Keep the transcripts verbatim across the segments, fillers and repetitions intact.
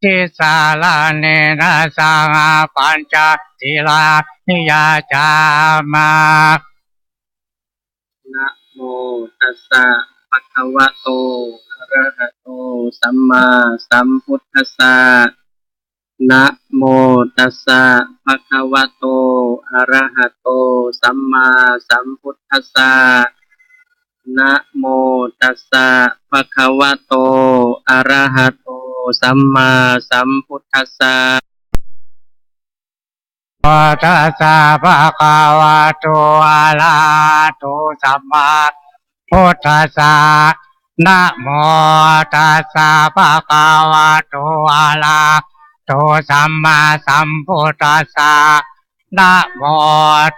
Tisaraṇena saha pañca sīlāni yācāma. Namo tassa bhagavato arahato sammāsambuddhassa. Namo tassa bhagavato arahato sammāsambuddhassa. Namo tassa bhagavato arahato sammāsambuddhassa. Tassa bhagavato arahato sammāsambuddhassa. Namo tassa bhagavato arahato sammāsambuddhassa. Namo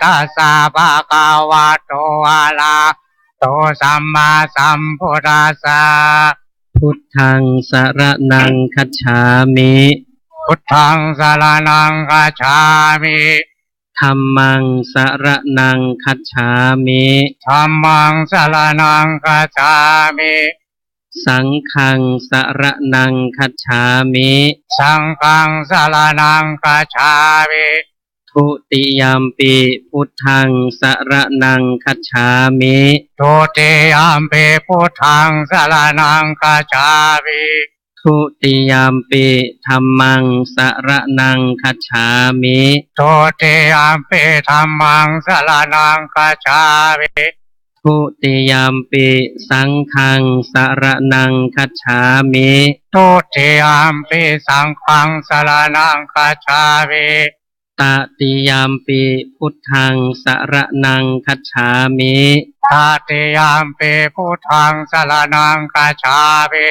tassa bhagavato arahato sammāsambuddhassa. Buddhaṃ saraṇaṃ gacchāmi. Buddhaṃ saraṇaṃ gacchāmi. Dhammaṃ saraṇaṃ gacchāmi. Dhammaṃ saraṇaṃ gacchāmi. Saṅghaṃ saraṇaṃ gacchāmi. Saṅghaṃ saraṇaṃ gacchāmi. Dutiyampi buddhaṃ saraṇaṃ gacchāmi. Dutiyampi buddhaṃ saraṇaṃ gacchāmi. Dutiyampi dhammaṃ saraṇaṃ gacchāmi. Dutiyampi dhammaṃ saraṇaṃ gacchāmi. Dutiyampi saṅghaṃ saraṇaṃ gacchāmi. Dutiyampi saṅghaṃ saraṇaṃ gacchāmi. Tatiyampi buddhaṃ saraṇaṃ gacchāmi. Tatiyampi buddhaṃ saraṇaṃ gacchāmi.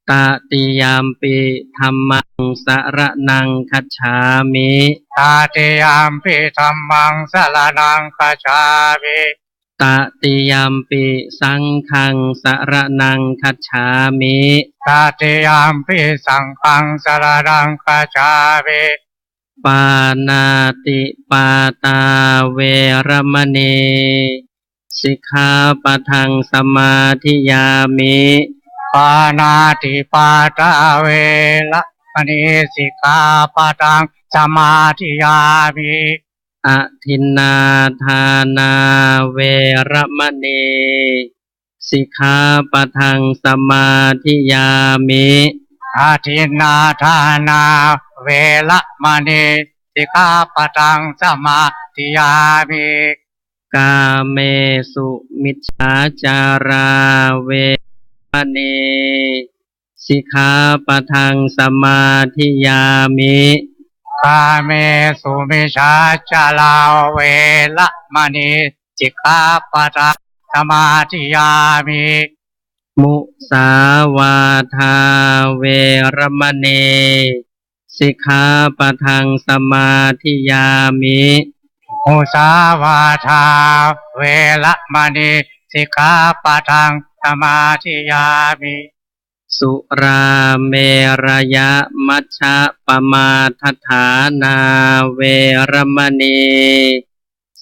Tatiyampi dhammaṃ saraṇaṃ gacchāmi. Tatiyampi dhammaṃ saraṇaṃ gacchāmi. Tatiyampi saṅghaṃ saraṇaṃ gacchāmi. Tatiyampi saṅghaṃ saraṇaṃ gacchāmi. Pāṇātipātā veramaṇī sikkhāpadaṃ samādiyāmi. Pāṇātipātā veramaṇī sikkhāpadaṃ samādiyāmi. Adinnādānā veramaṇī sikkhāpadaṃ samādiyāmi. Adinnādānā veramaṇī sikkhāpadaṃ samādiyāmi. Kāmesu micchācārā veramaṇī sikkhāpadaṃ samādiyāmi. Kāmesu micchācārā veramaṇī sikkhāpadaṃ samādiyāmi. Musāvādā veramaṇī sikkhāpadaṃ samādiyāmi. Musāvādā veramaṇī sikkhāpadaṃ samādiyāmi. Surāmerayamajjapamādaṭṭhānā veramaṇī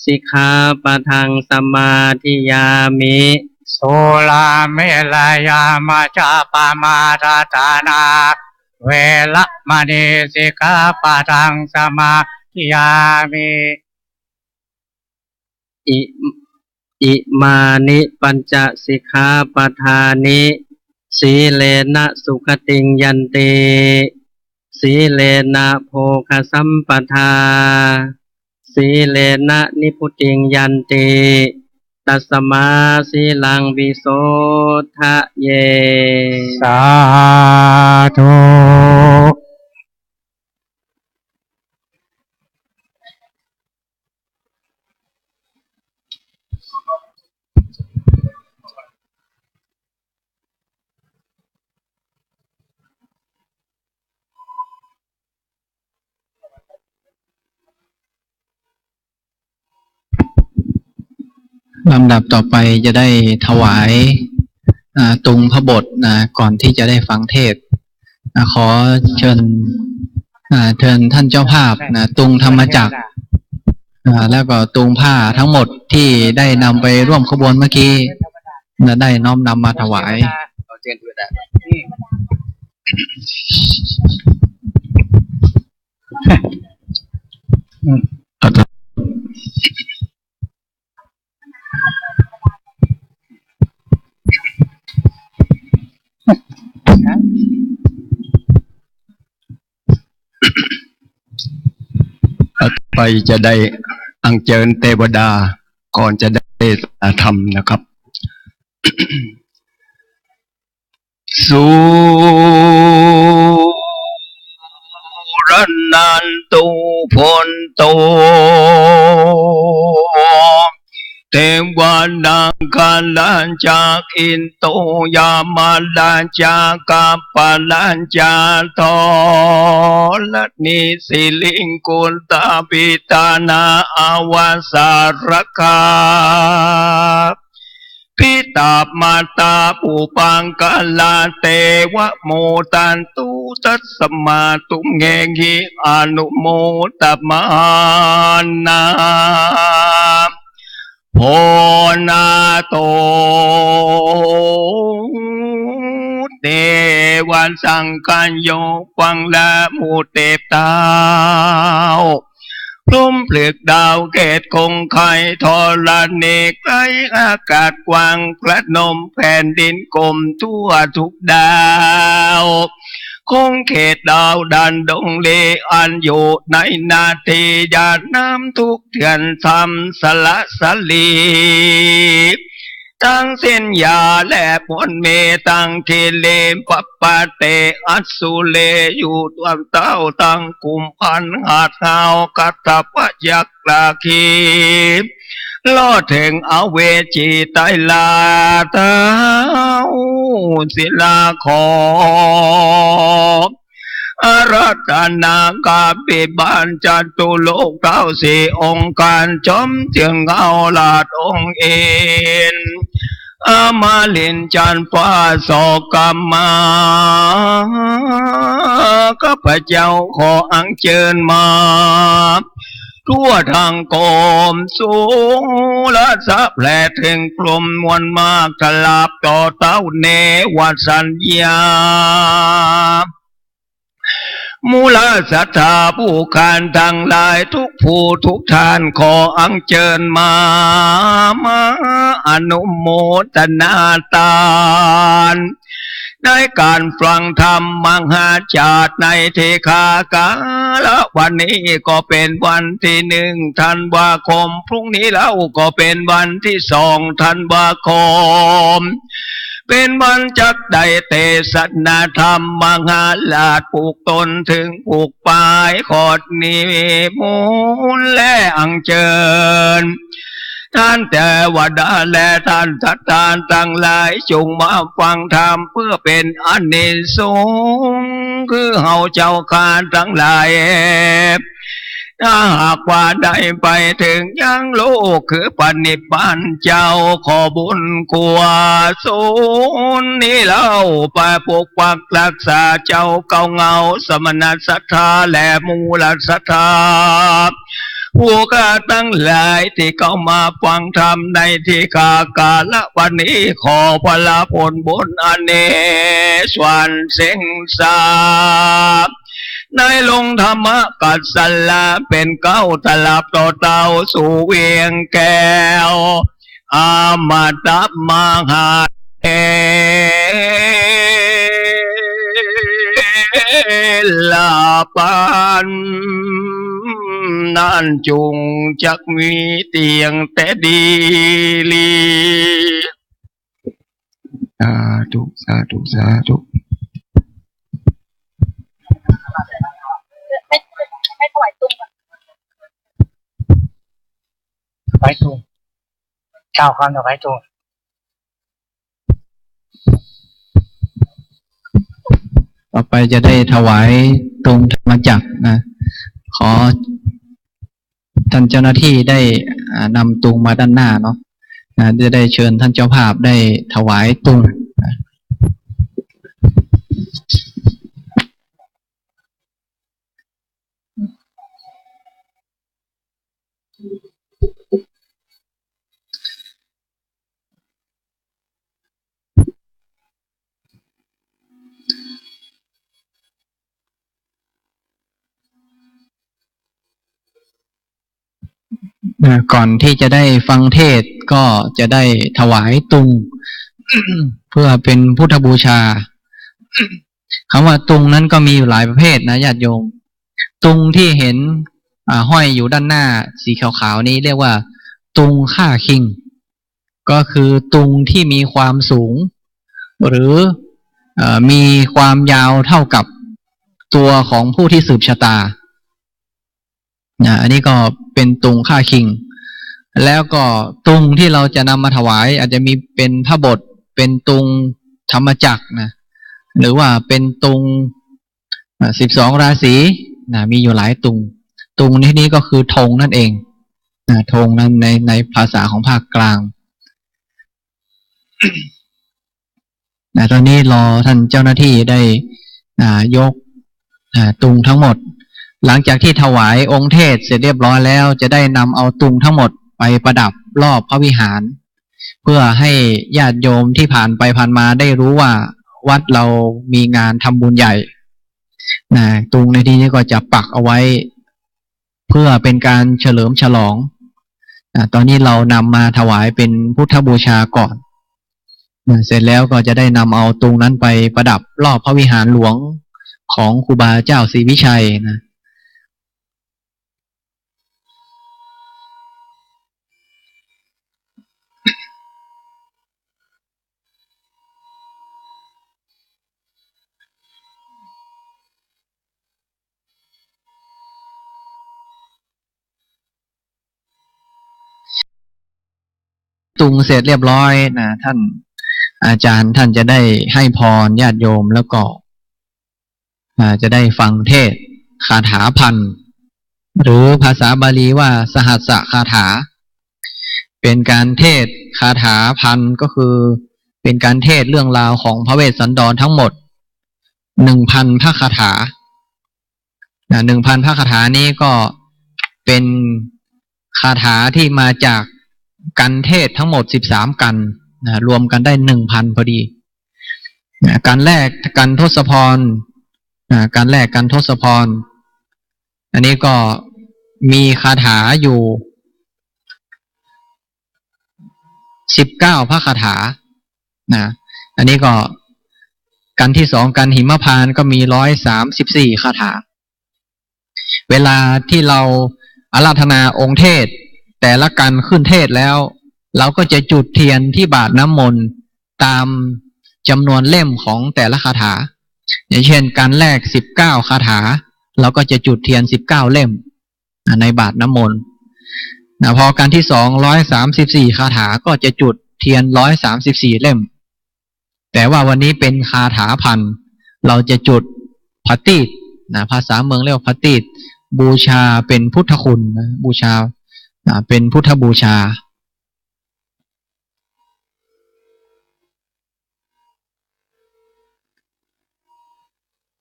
sikkhāpadaṃ samādiyāmi. Surāmerayamajjapamādaṭṭhānā veramaṇī sikkhāpadaṃ samādiyāmi. I- Imāni pañca sikkhāpadāni. Sīlena sugatiṃ yanti, sīlena bhogasampadā, sīlena nibbutiṃ yanti, tasmā sīlaṃ visodhaye. Sādhu. ลำดับต่อไปจะได้ถวาย อ่า ตุงพระบทนะ ก่อนที่จะได้ฟังเทศน์นะ ขอเชิญ อ่า เชิญท่านเจ้าภาพนะ ตุงธรรมจักร อ่า แล้วก็ตุงผ้าทั้งหมดที่ได้นำไปร่วมขบวนเมื่อกี้นะ ได้น้อมนำมาถวาย เอาเชิญด้วยนะ อืม ต่อไปจะได้อัญเชิญเทวดา ก่อนจะได้เทศนาธรรมนะครับ Suṇantu bhonto devanagarājābhito, yamārājākappalaññāto, raṇīsīlikuttapittāna, avasāragā pita mātā puppakārā, devā modantu, tasmā tumhehi anumodamānā bhonto devasaṅghayo. ฟังแล้วหมู่เทพเจ้า พรหมพฤกษ์ดาวเกตุคงไค ธรณีไกลอากาศกว้าง พนมแผ่นดินกลมทั่วทุกดาว คงเขตดาวดันดงลี อันอยู่ในนาทีหยาดน้ำทุกเดือน ทำสละสลี ทั้งสิ้นหญ้าและผลมี ทั้งคีรีปปาเต อัสสุเร อยู่รวมเต้า ทั้งกุมภัณฑ์หาดหาว คัสสปะยักษ์ นาคี รอดถึงอเวจีไตรลาด ท้าวศิลา ขออาราธนา กาบิบาลจตุโลก ท้าวสี่องค์การ จอมเจื้องเฮา ราชองค์อินทร์ อมรินทร์จันทร์ฟ้า สอกรรมา ข้าพเจ้าขออัญเชิญมา ทั่วทั้งกรมสุรสะ แผ่ถึงพรหมมวลมาก ตลอดต่อเต้าเนวสัญญา มูลศรัทธาผู้การทั้งหลายทุกผู้ทุกท่าน ขออัญเชิญมา มาอนุโมทนาทาน ในการฟังธรรมมหาชาติ ในเทขากาละวันนี้ ก็เป็นวันที่หนึ่งธันวาคม พรุ่งนี้เล่าก็เป็นวันที่สองธันวาคม เป็นวันจักได้เทศนาธรรม มหาราชผู้ต้นถึงผู้ปลาย ขอนิมนต์และอัญเชิญ ท่านเทวดาและท่านสัตว์ทั้งหลาย จงมาฟังธรรมเพื่อเป็นอานิสงส์ คือเฮาเจ้าข้าทั้งหลาย ถ้าหากว่าได้ไปถึงยังโลกคือพระนิพพานเจ้า ขอบุญกุศลนี้เล่า ปกปักรักษาเจ้าเก่าเงา สมณศรัทธาและมูลศรัทธา ผู้ข้าทั้งหลายที่เข้ามาฟังธรรมในเทขากาละวันนี้ ขอผลผลบุญอันนี้ส่วนเสียงสา ในลงธรรมกัสสลาเป็นเก้าตลับต่อเต้าสู่เวียงแก้ว อมตะมหาเทระปาน นั้นจงจักมีเตียงแต่ดีหลี สาธุ สาธุ สาธุ ไม่ ไม่ถวายตุงอะ ถวายตุง กล่าวคำถวายตุง ต่อไปจะได้ถวายตุงธรรมจักรนะ ขอ ท่านเจ้าหน้าที่ได้ อ่า นำตุงมาด้านหน้าเนาะ นะ จะได้เชิญท่านเจ้าภาพได้ถวายตุงนะ ขอ นะก่อนที่จะได้ฟังเทศน์ก็จะได้ถวายตุง เพื่อเป็นพุทธบูชา คำว่าตุงนั้นก็มีอยู่หลายประเภทนะญาติโยม ตุงที่เห็น อ่า ห้อยอยู่ด้านหน้าสีขาวๆนี้เรียกว่าตุงค่าคิง ก็คือตุงที่มีความสูง หรือ เอ่อ มีความยาวเท่ากับตัวของผู้ที่สืบชะตา นะ อันนี้ก็เป็นตุงค่าคิง แล้วก็ตุงที่เราจะนำมาถวาย อาจจะมีเป็นพระบท เป็นตุงธรรมจักรนะ หรือว่าเป็นตุง อ่า สิบสองราศี นะ มีอยู่หลายตุง ตุงในที่นี้ก็คือธงนั่นเอง นะ ธงนั้นใน ในภาษาของภาคกลาง นะ ตอนนี้รอท่านเจ้าหน้าที่ได้ อ่า ยก อ่า ตุงทั้งหมด หลังจากที่ถวายองค์เทศน์เสร็จเรียบร้อยแล้ว จะได้นำเอาตุงทั้งหมดไปประดับรอบพระวิหาร เพื่อให้ญาติโยมที่ผ่านไปผ่านมาได้รู้ว่าวัดเรามีงานทำบุญใหญ่ นะ ตุงในที่นี้ก็จะปักเอาไว้ เพื่อเป็นการเฉลิมฉลอง นะ ตอนนี้เรานำมาถวายเป็นพุทธบูชาก่อน นะ เสร็จแล้วก็จะได้นำเอาตุงนั้นไปประดับรอบพระวิหารหลวงของครูบาเจ้าศรีวิชัยนะ ตุงเสร็จเรียบร้อยนะ ท่านอาจารย์ท่านจะได้ให้พรญาติโยม แล้วก็ อ่า จะได้ฟังเทศน์คาถาพัน หรือภาษาบาลีว่าสหัสสคาถา เป็นการเทศน์คาถาพัน ก็คือเป็นการเทศน์เรื่องราวของพระเวสสันดรทั้งหมด หนึ่งพันพระคาถา นะ หนึ่งพันพระคาถานี้ก็เป็นคาถาที่มาจากกันเทศน์ทั้งหมดสิบสามกัน นะ รวมกันได้ หนึ่งพัน พอดี นะ กันแรกกันทศพร นะ กันแรกกันทศพร อันนี้ก็มีคาถาอยู่ สิบเก้าพระคาถา นะ อันนี้ก็กันที่สองกันหิมพานต์ก็มี ร้อยสามสิบสี่คาถา เวลาที่เราอาราธนาองค์เทศน์ แต่ละกันขึ้นเทศน์แล้ว เราก็จะจุดเทียนที่บาตรน้ำมนต์ตามจำนวนเล่มของแต่ละคาถา อย่างเช่นกันแรกสิบเก้าคาถา เราก็จะจุดเทียนสิบเก้าเล่ม อ่า ในบาตรน้ำมนต์ นะ พอกันที่สอง ร้อยสามสิบสี่คาถา ก็จะจุดเทียน ร้อยสามสิบสี่เล่ม แต่ว่าวันนี้เป็นคาถาพัน เราจะจุดผะตีต นะ ภาษาเมืองเรียกว่าผะตีต บูชาเป็นพุทธคุณนะ บูชา นะ เป็นพุทธบูชา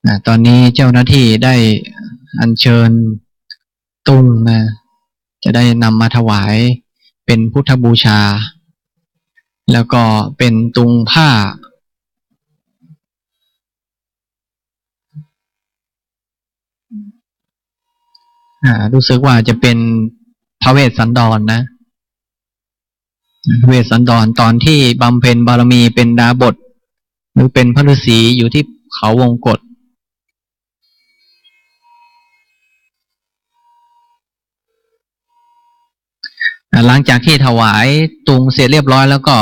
นะ ตอนนี้เจ้าหน้าที่ได้อัญเชิญตุงนะ จะได้นำมาถวายเป็นพุทธบูชา แล้วก็เป็นตุงผ้า อ่า รู้สึกว่าจะเป็นพระเวสสันดรนะ พระเวสสันดรตอนที่บำเพ็ญบารมีเป็นดาบส หรือเป็นพระฤาษีอยู่ที่เขาวงกต อ่า หลังจากที่ถวายตุงเสร็จเรียบร้อยแล้วก็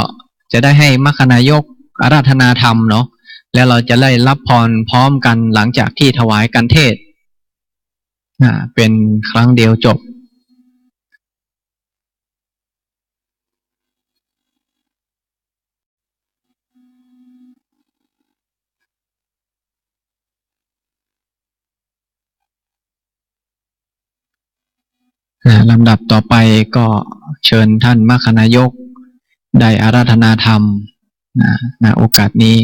จะได้ให้มัคคณายกอาราธนาธรรมเนาะ แล้วเราจะได้รับพรพร้อมกันหลังจากที่ถวายกันเทศน์ อ่า เป็นครั้งเดียวจบ อ่า ลำดับต่อไปก็เชิญท่านมัคคณายกได้อาราธนาธรรม นะ ณ โอกาสนี้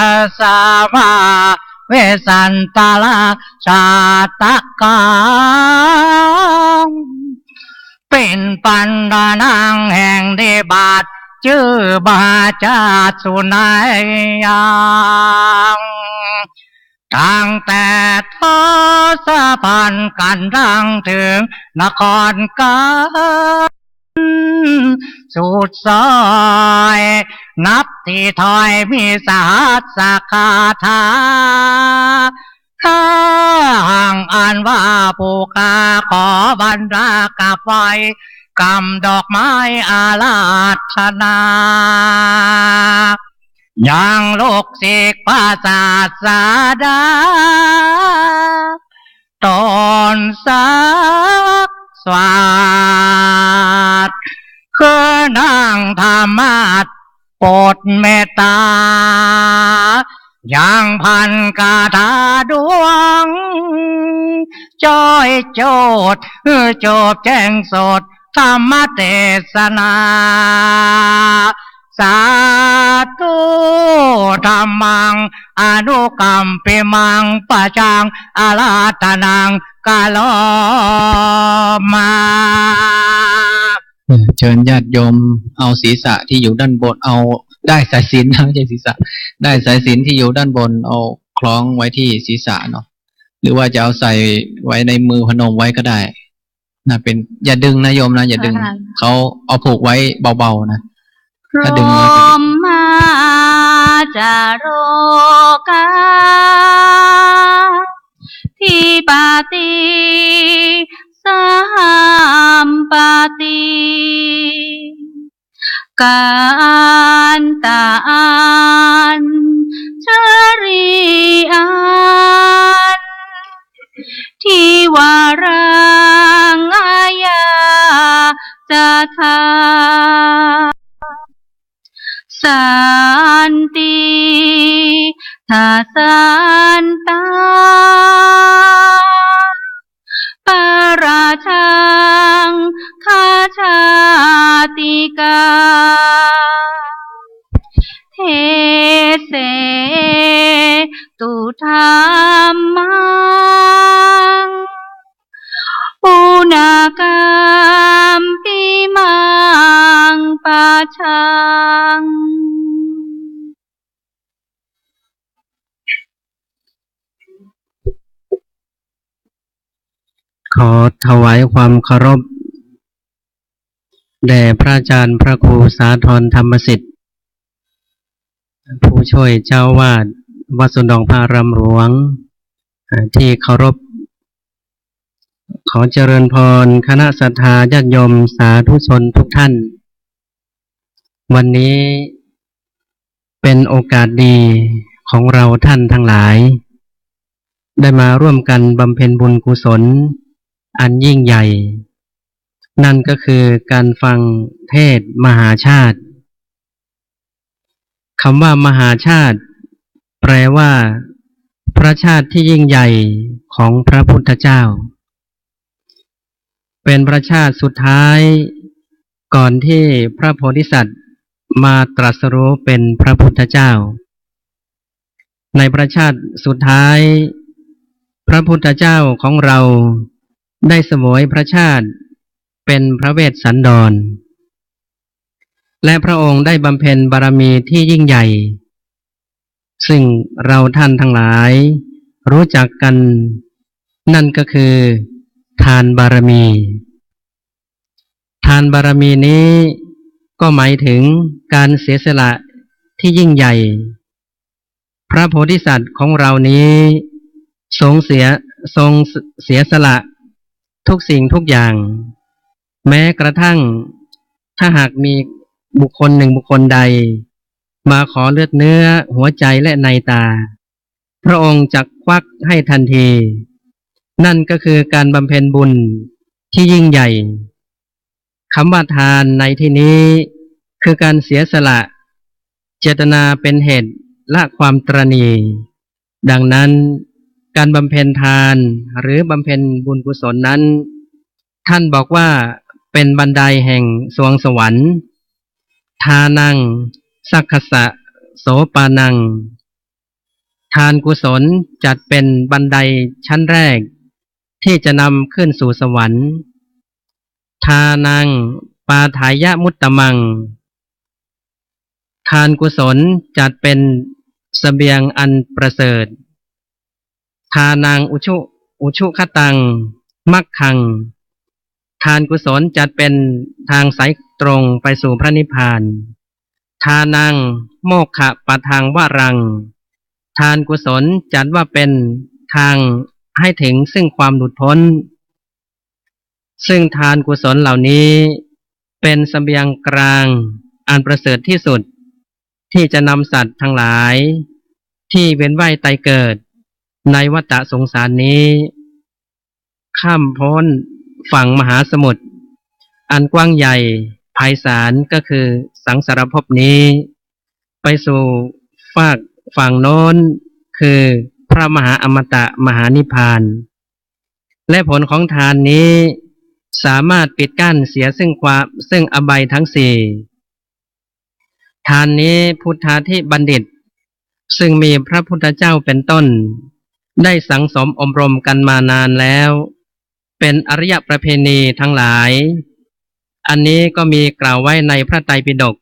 Sopāsamā vesantara sātakā เป็นปันดานังแห่งนิบาตชื่อมหาชาติสุนัยยัง ตั้งแต่ทศพันธ์กันดังถึงนครกัน สุดซอย นับที่ถอยมีสหัสคาถา ข้าหางอันว่าผู้ข้าขอบรรดากราบไหว้กำดอกไม้อาราธนา ยังลูกศิษย์พระศาสดา ตนสักสวัสดิ์ คือนางธรรมาสน์โปรดเมตตา ยังพันคาถาดวง จ้อยโจทย์ จบแจ้งสดธรรมเทศนา สาธุ ธัมมัง อนุกัมปิมัง ปะจัง อาราธนัง กะโรมา เออ เชิญญาติโยมเอาศีรษะที่อยู่ด้านบน เอาด้ายสายสิญจน์ ไม่ใช่ศีรษะ ด้ายสายสิญจน์ที่อยู่ด้านบน เอาคล้องไว้ที่ศีรษะเนาะ หรือว่าจะเอาใส่ไว้ในมือพนมไว้ก็ได้นะ เป็น อย่าดึงนะโยมนะ อย่าดึง ค่ะ เขาเอาผูกไว้เบาๆนะ พร ถ้าดึงแล้วจะ หมมาจาโรกาธิปติสัมปติ กันตะอัญชลีอัน ทิวารังอายาจาธา สันติทาสันตา ปะราทังคาชาติกา เทเสตุธัมมัง ปุณากัมปิมังปะชัง ขอถวายความเคารพ แด่พระอาจารย์พระครูสาธรธรรมสิทธิ์ ผู้ช่วยเจ้าอาวาสวัดสุนดองพระอารามหลวง อ่า ที่เคารพ ขอเจริญพรคณะศรัทธาญาติโยมสาธุชนทุกท่าน วันนี้เป็นโอกาสดีของเราท่านทั้งหลาย ได้มาร่วมกันบำเพ็ญบุญกุศลอันยิ่งใหญ่ นั่นก็คือการฟังเทศน์มหาชาติ คำว่ามหาชาติ แปลว่า พระชาติที่ยิ่งใหญ่ของพระพุทธเจ้า เป็นพระชาติสุดท้าย ก่อนที่พระโพธิสัตว์มาตรัสรู้เป็นพระพุทธเจ้า ในพระชาติสุดท้าย พระพุทธเจ้าของเราได้เสวยพระชาติเป็นพระเวสสันดร และพระองค์ได้บำเพ็ญบารมีที่ยิ่งใหญ่ ซึ่งเราท่านทั้งหลายรู้จักกัน นั่นก็คือทานบารมี ทานบารมีนี้ก็หมายถึงการเสียสละที่ยิ่งใหญ่ พระโพธิสัตว์ของเรานี้ทรงเสีย ทรงเสียสละทุกสิ่งทุกอย่าง แม้กระทั่งถ้าหากมีบุคคลหนึ่งบุคคลใด มาขอเลือดเนื้อหัวใจและในตา พระองค์จะควักให้ทันที นั่นก็คือการบำเพ็ญบุญที่ยิ่งใหญ่ คำว่าทานในที่นี้คือการเสียสละ เจตนาเป็นเหตุละความตระหนี่ ดังนั้นการบำเพ็ญทานหรือบำเพ็ญบุญกุศลนั้น ท่านบอกว่าเป็นบันไดแห่งสวงสวรรค์ ทานัง sakkassa sopanam ทานกุศลจัดเป็นบันไดชั้นแรก ที่จะนำขึ้นสู่สวรรค์ Dānaṃ pādāya muttamaṃ. ทานกุศลจัดเป็นเสบียงอันประเสริฐ Dānaṃ uju, ujukataṃ maggaṃ. ทานกุศลจัดเป็นทางสายตรงไปสู่พระนิพพาน Dānaṃ mokkhappadaṃ varaṃ. ทานกุศลจัดว่าเป็นทางให้ถึงซึ่งความหลุดพ้น ซึ่งทานกุศลเหล่านี้เป็นเสบียงกลางอันประเสริฐที่สุด ที่จะนำสัตว์ทั้งหลายที่เวียนว่ายตายเกิดในวัฏสงสารนี้ ข้ามพ้นฝั่งมหาสมุทรอันกว้างใหญ่ไพศาลก็คือสังสารภพนี้ ไปสู่ฟากฝั่งโน้น คือพระมหาอมตะมหานิพพาน และผลของทานนี้สามารถปิดกั้นเสียซึ่งความซึ่งอบายทั้งสี่ ทานนี้พุทธาธิบัณฑิต ซึ่งมีพระพุทธเจ้าเป็นต้น ได้สังสมอบรมกันมานานแล้ว เป็นอริยประเพณีทั้งหลาย อันนี้ก็มีกล่าวไว้ในพระไตรปิฎก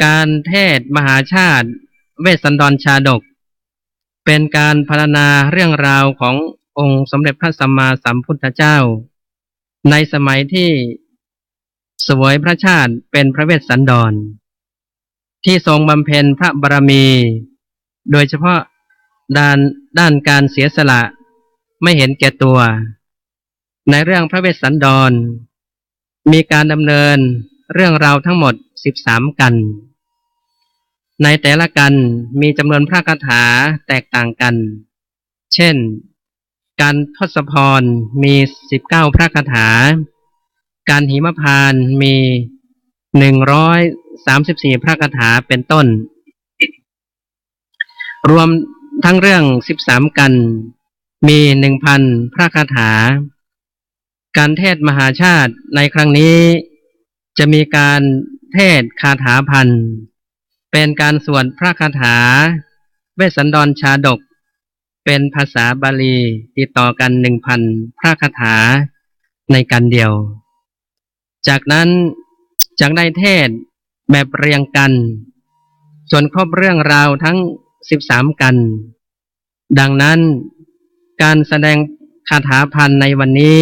การเทศน์มหาชาติเวสสันดรชาดก เป็นการพรรณนาเรื่องราวขององค์สมเด็จพระสัมมาสัมพุทธเจ้า ในสมัยที่เสวยพระชาติเป็นพระเวสสันดร ที่ทรงบำเพ็ญพระบารมี โดยเฉพาะด้าน ด้านการเสียสละไม่เห็นแก่ตัว ในเรื่องพระเวสสันดร มีการดำเนินเรื่องราวทั้งหมดสิบสามกัน ในแต่ละกันมีจำนวนพระคาถาแตกต่างกัน เช่น การทศพรมีสิบเก้าพระคาถา การหิมพานต์มีหนึ่งร้อยสามสิบสี่พระคาถาเป็นต้น รวมทั้งเรื่องสิบสามกัน มีหนึ่งพันพระคาถา การเทศน์มหาชาติในครั้งนี้ จะมีการเทศน์คาถาพันธ์ เป็นการสวดพระคาถาเวสสันดรชาดก เป็นภาษาบาลีติดต่อกันหนึ่งพันพระคาถาในกันเดียว จากนั้นจักได้เทศน์แบบเรียงกัน จนครบเรื่องราวทั้งสิบสามกัน ดังนั้นการแสดงคาถาพันธ์ในวันนี้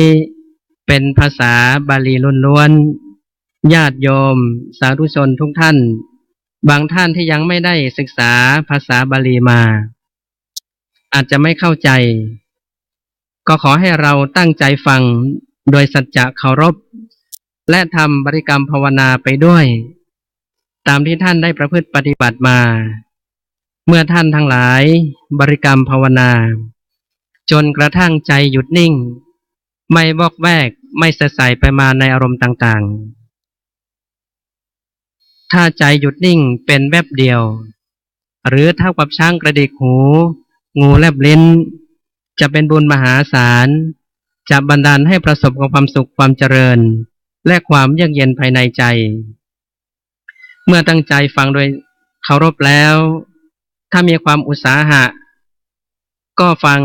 เป็นภาษาบาลีล้วนๆ ญาติโยมสาธุชนทุกท่าน บางท่านที่ยังไม่ได้ศึกษาภาษาบาลีมา อาจจะไม่เข้าใจ ก็ขอให้เราตั้งใจฟังโดยสัจจะเคารพ และทำบริกรรมภาวนาไปด้วย ตามที่ท่านได้ประพฤติปฏิบัติมา เมื่อท่านทั้งหลายบริกรรมภาวนา จนกระทั่งใจหยุดนิ่ง ไม่วอกแวก ไม่สะใสไปมาในอารมณ์ต่างๆ ถ้าใจหยุดนิ่งเป็นแวบเดียว หรือเท่ากับช้างกระดิกหู งูแลบลิ้น จะเป็นบุญมหาศาล จะบันดาลให้ประสบกับความสุขความเจริญ และความเยือกเย็นภายในใจ เมื่อตั้งใจฟังโดยเคารพแล้ว ถ้ามีความอุตสาหะ ก็ฟัง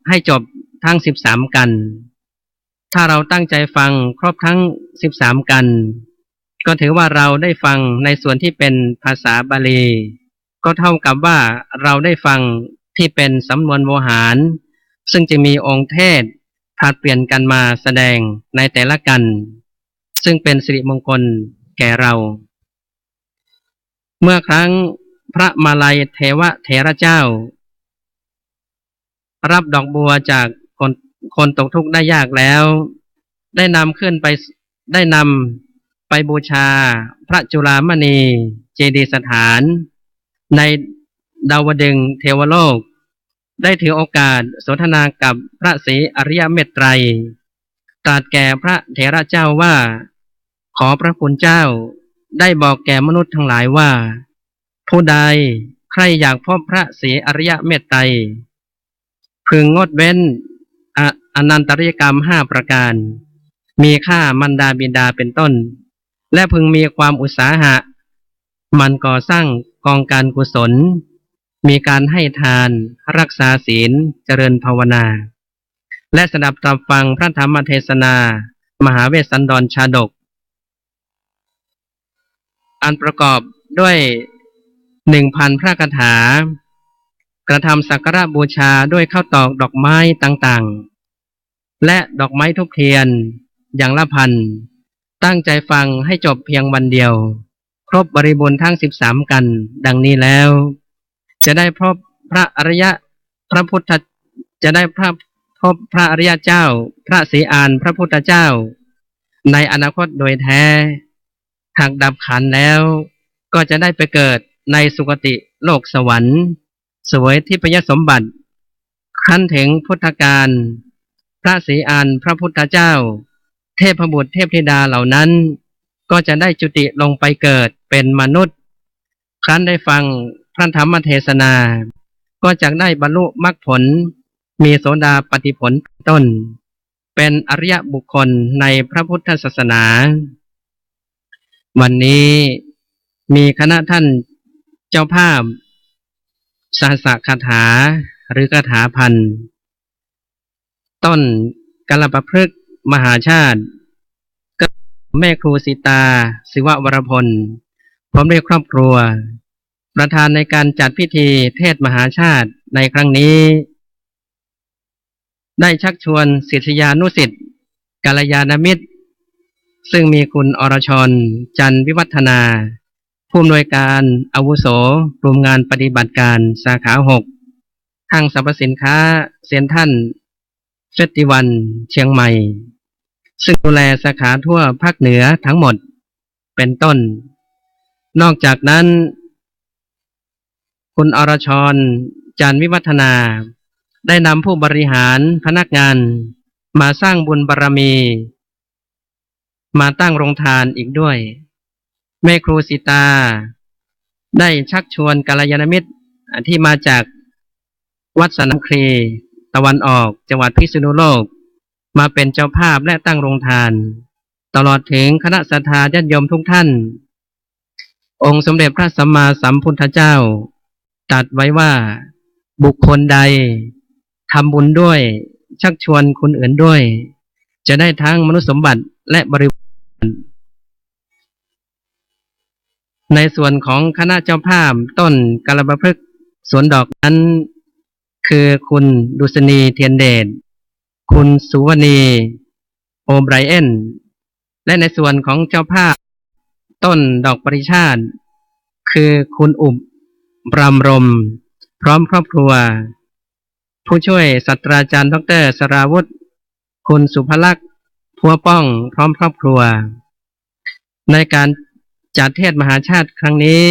ให้จบทั้งสิบสามกัน ถ้าเราตั้งใจฟังครบทั้งสิบสามกัน ก็ถือว่าเราได้ฟังในส่วนที่เป็นภาษาบาลี ก็เท่ากับว่าเราได้ฟังที่เป็นสำนวนโวหาร ซึ่งจะมีองค์เทศน์ผลัดเปลี่ยนกันมาแสดงในแต่ละกัน ซึ่งเป็นสิริมงคลแก่เรา เมื่อครั้งพระมาลัยเทวะเถระเจ้า รับดอกบัวจากคน คนตกทุกข์ได้ยากแล้ว ได้นำขึ้นไป ได้นำไปบูชาพระจุลามณีเจดีย์สถาน ในดาวดึงส์เทวโลก ได้ถือโอกาสสนทนากับพระศรีอริยเมตไตรย ตรัสแก่พระเถระเจ้าว่า ขอพระคุณเจ้าได้บอกแก่มนุษย์ทั้งหลายว่า ผู้ใดใคร่อยากพบพระศรีอริยเมตไตรย พึงงดเว้น อ- อนันตริยกรรมห้าประการ มีฆ่ามารดาบิดาเป็นต้น และพึงมีความอุตสาหะหมั่นก่อสร้างกองการกุศล มีการให้ทาน รักษาศีล เจริญภาวนา และสดับตรับฟังพระธรรมเทศนา มหาเวสสันดรชาดก อันประกอบด้วยหนึ่งพันพระคาถา กระทำสักการะบูชาด้วยข้าวตอกดอกไม้ต่างๆ และดอกไม้ธูปเทียนอย่างละพัน ตั้งใจฟังให้จบเพียงวันเดียว ครบบริบูรณ์ทั้งสิบสามกันดังนี้แล้ว จะได้พบพระอริยะ พระพุทธ จะได้พระ พบพระอริยเจ้า พระศรีอานพระพุทธเจ้า ในอนาคตโดยแท้ หากดับขันธ์แล้ว ก็จะได้ไปเกิดในสุคติโลกสวรรค์ เสวยทิพยสมบัติ ครั้นถึงพุทธกาล พระศรีอานพระพุทธเจ้า เทพบุตรเทพธิดาเหล่านั้น ก็จะได้จุติลงไปเกิดเป็นมนุษย์ ครั้นได้ฟังพระธรรมเทศนา ก็จะได้บรรลุมรรคผล มีโสดาปัตติผลเป็นต้น เป็นอริยบุคคลในพระพุทธศาสนา วันนี้มีคณะท่านเจ้าภาพ สหัสสคาถา หรือคาถาพัน ต้นกลปพฤกษ์มหาชาติ ก็แม่ครูสีตา ศิววรพล พร้อมด้วยครอบครัว ประธานในการจัดพิธีเทศน์มหาชาติในครั้งนี้ ได้ชักชวนศิษยานุศิษย์ กัลยาณมิตร ซึ่งมีคุณอรชร จันทร์วิวัฒนา ผู้อำนวยการอาวุโส กลุ่มงานปฏิบัติการสาขาหก ห้างสรรพสินค้าเซ็นทรัลเฟสติวัลเชียงใหม่ ซึ่งดูแลสาขาทั่วภาคเหนือทั้งหมด เป็นต้น นอกจากนั้น คุณอรชร จันทร์วิวัฒนา ได้นำผู้บริหารพนักงานมาสร้างบุญบารมี มาตั้งโรงทานอีกด้วย แม่ครูสีตา ได้ชักชวนกัลยาณมิตรที่มาจากวัดสนามคลีตะวันออก จังหวัดพิษณุโลก มาเป็นเจ้าภาพและตั้งโรงทาน ตลอดถึงคณะศรัทธาญาติโยมทุกท่าน องค์สมเด็จพระสัมมาสัมพุทธเจ้าตรัสไว้ว่า บุคคลใดทำบุญด้วย ชักชวนคนอื่นด้วย จะได้ทั้งมนุษย์สมบัติและบริวาร ในส่วนของคณะเจ้าภาพต้นกลปพฤกษ์สวนดอกนั้น คือคุณดุษณี เทียนเดช คุณสุวรรณี โอไบรเอน และในส่วนของเจ้าภาพต้นดอกปริชาติ คือคุณอุบ บรำรม พร้อมครอบครัว ผู้ช่วยศาสตราจารย์ดอกเตอร์สราวุธ คุณสุภลักษณ์ พัวป้อง พร้อมครอบครัว ในการจัดเทศน์มหาชาติครั้งนี้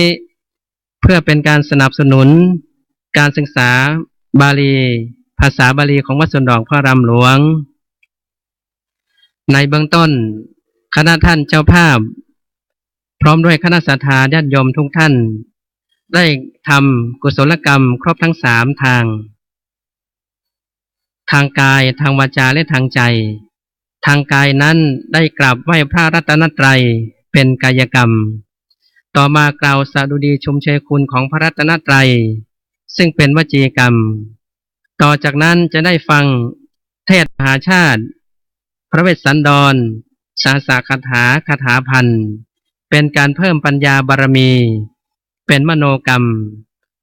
เพื่อเป็นการสนับสนุนการศึกษาบาลี ภาษาบาลีของวัดสวนดอกพระอารามหลวง ในเบื้องต้น คณะท่านเจ้าภาพ พร้อมด้วยคณะศรัทธาญาติโยมทุกท่าน ได้ทำกุศลกรรมครบทั้งสามทาง ทางกาย ทางวาจา และทางใจ ทางกายนั้นได้กราบไหว้พระรัตนตรัยเป็นกายกรรม ต่อมากล่าวสดุดีชมเชยคุณของพระรัตนตรัย ซึ่งเป็นวจีกรรม ต่อจากนั้นจะได้ฟังเทศน์มหาชาติ พระเวสสันดร สหัสสคาถา คาถาพัน เป็นการเพิ่มปัญญาบารมี เป็นมโนกรรม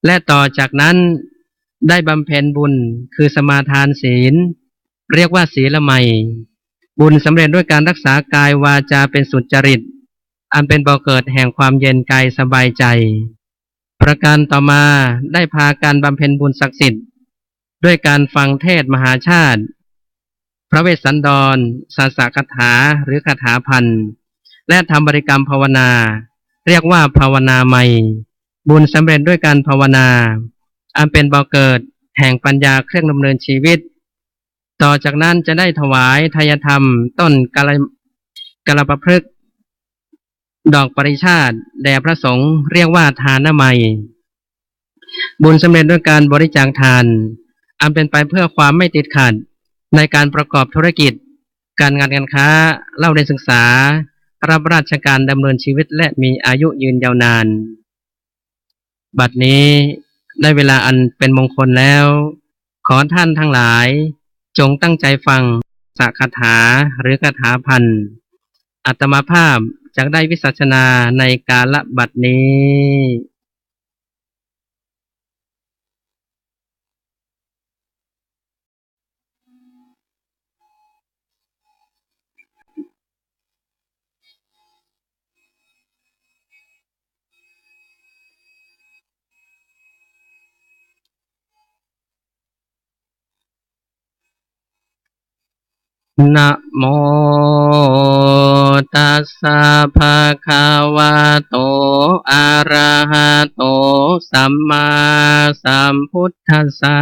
และต่อจากนั้นได้บำเพ็ญบุญ คือสมาทานศีล เรียกว่าศีลไมย บุญสำเร็จด้วยการรักษากายวาจาเป็นสุจริต อันเป็นบ่อเกิดแห่งความเย็นกายสบายใจ ประการต่อมาได้พากันบำเพ็ญบุญศักดิ์สิทธิ์ ด้วยการฟังเทศน์มหาชาติ พระเวสสันดร สหัสสคาถา หรือคาถาพัน และทำบริกรรมภาวนา เรียกว่าภาวนาไมย บุญสำเร็จด้วยการภาวนา อันเป็นบ่อเกิดแห่งปัญญาเครื่องดำเนินชีวิต ต่อจากนั้นจะได้ถวายทายธรรมต้นกาล กาลปพฤกษ์ ดอกปริชาติแด่พระสงฆ์ เรียกว่าทานไมย บุญสำเร็จด้วยการบริจาคทาน อันเป็นไปเพื่อความไม่ติดขัดในการประกอบธุรกิจ การงานการค้า เล่าเรียนศึกษา รับราชการดำเนินชีวิต และมีอายุยืนยาวนาน บัดนี้ได้เวลาอันเป็นมงคลแล้ว ขอท่านทั้งหลายจงตั้งใจฟัง สคาถา หรือคาถาพัน อาตมาภาพจักได้วิสัชนาในกาลบัดนี้ Namo tassa bhagavato arahato sammāsambuddhassa.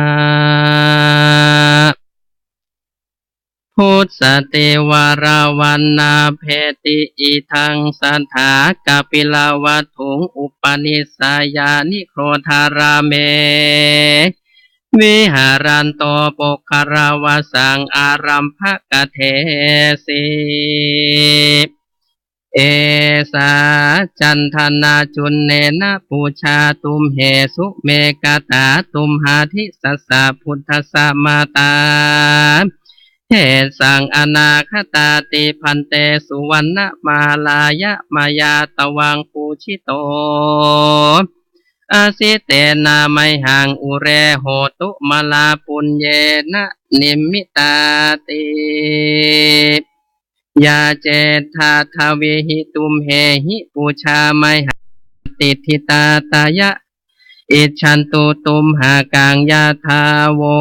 Vussati varavaṇṇabheti idaṃ sadā kapilavatthum upanissāya nirodharāme viharanto puggalavassaṃ ārambhakadesikharataṭṭhāsi. Esā candanacuṇṇena pūjā tumhesu me katā tumhādisassa buddhassa mātā. Hesaṃ anāgatāti bhante suvaṇṇamālāya mayā tvaṃ pūjito asi, tena mayhaṃ ure hotu mālā puññena nimitāti. Yā cettha dvīhi tumhehi pūjā mayhaṃ patiṭṭhitā, tayā icchatu tumhakaṃ yathā vo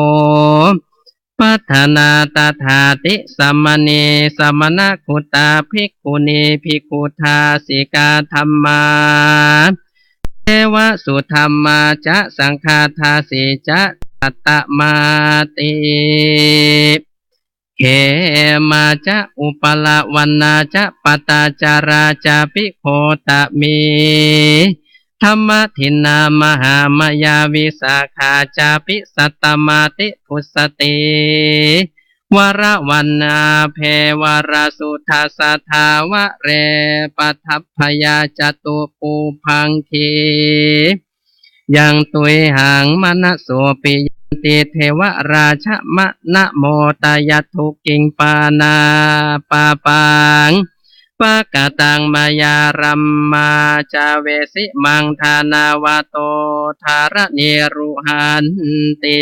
paṭhanā. Tathāti samaṇe samaṇaguttā bhikkhunī bhikkhudāsikā, dhammā devasudhammā ca saṅghādāsi ca satthamāti. Khemā ca ubalavaṇṇā ca paṭṭhācārā cāpi gotamī dhammadinā mahamāyā visuddhā cāpi satthamāti. Vussati varavaṇṇabhē varasuddhassa thāvare paṭṭhābhayaṃ catupubbaṅgī yaṃ tuyhaṃ manaso piyanti devarājamanaṃ modayatsukhipāṇapāpaṃ pakataṃ mayā rammā ca vesimaṃ dānavatto dharaṇīruhhanti.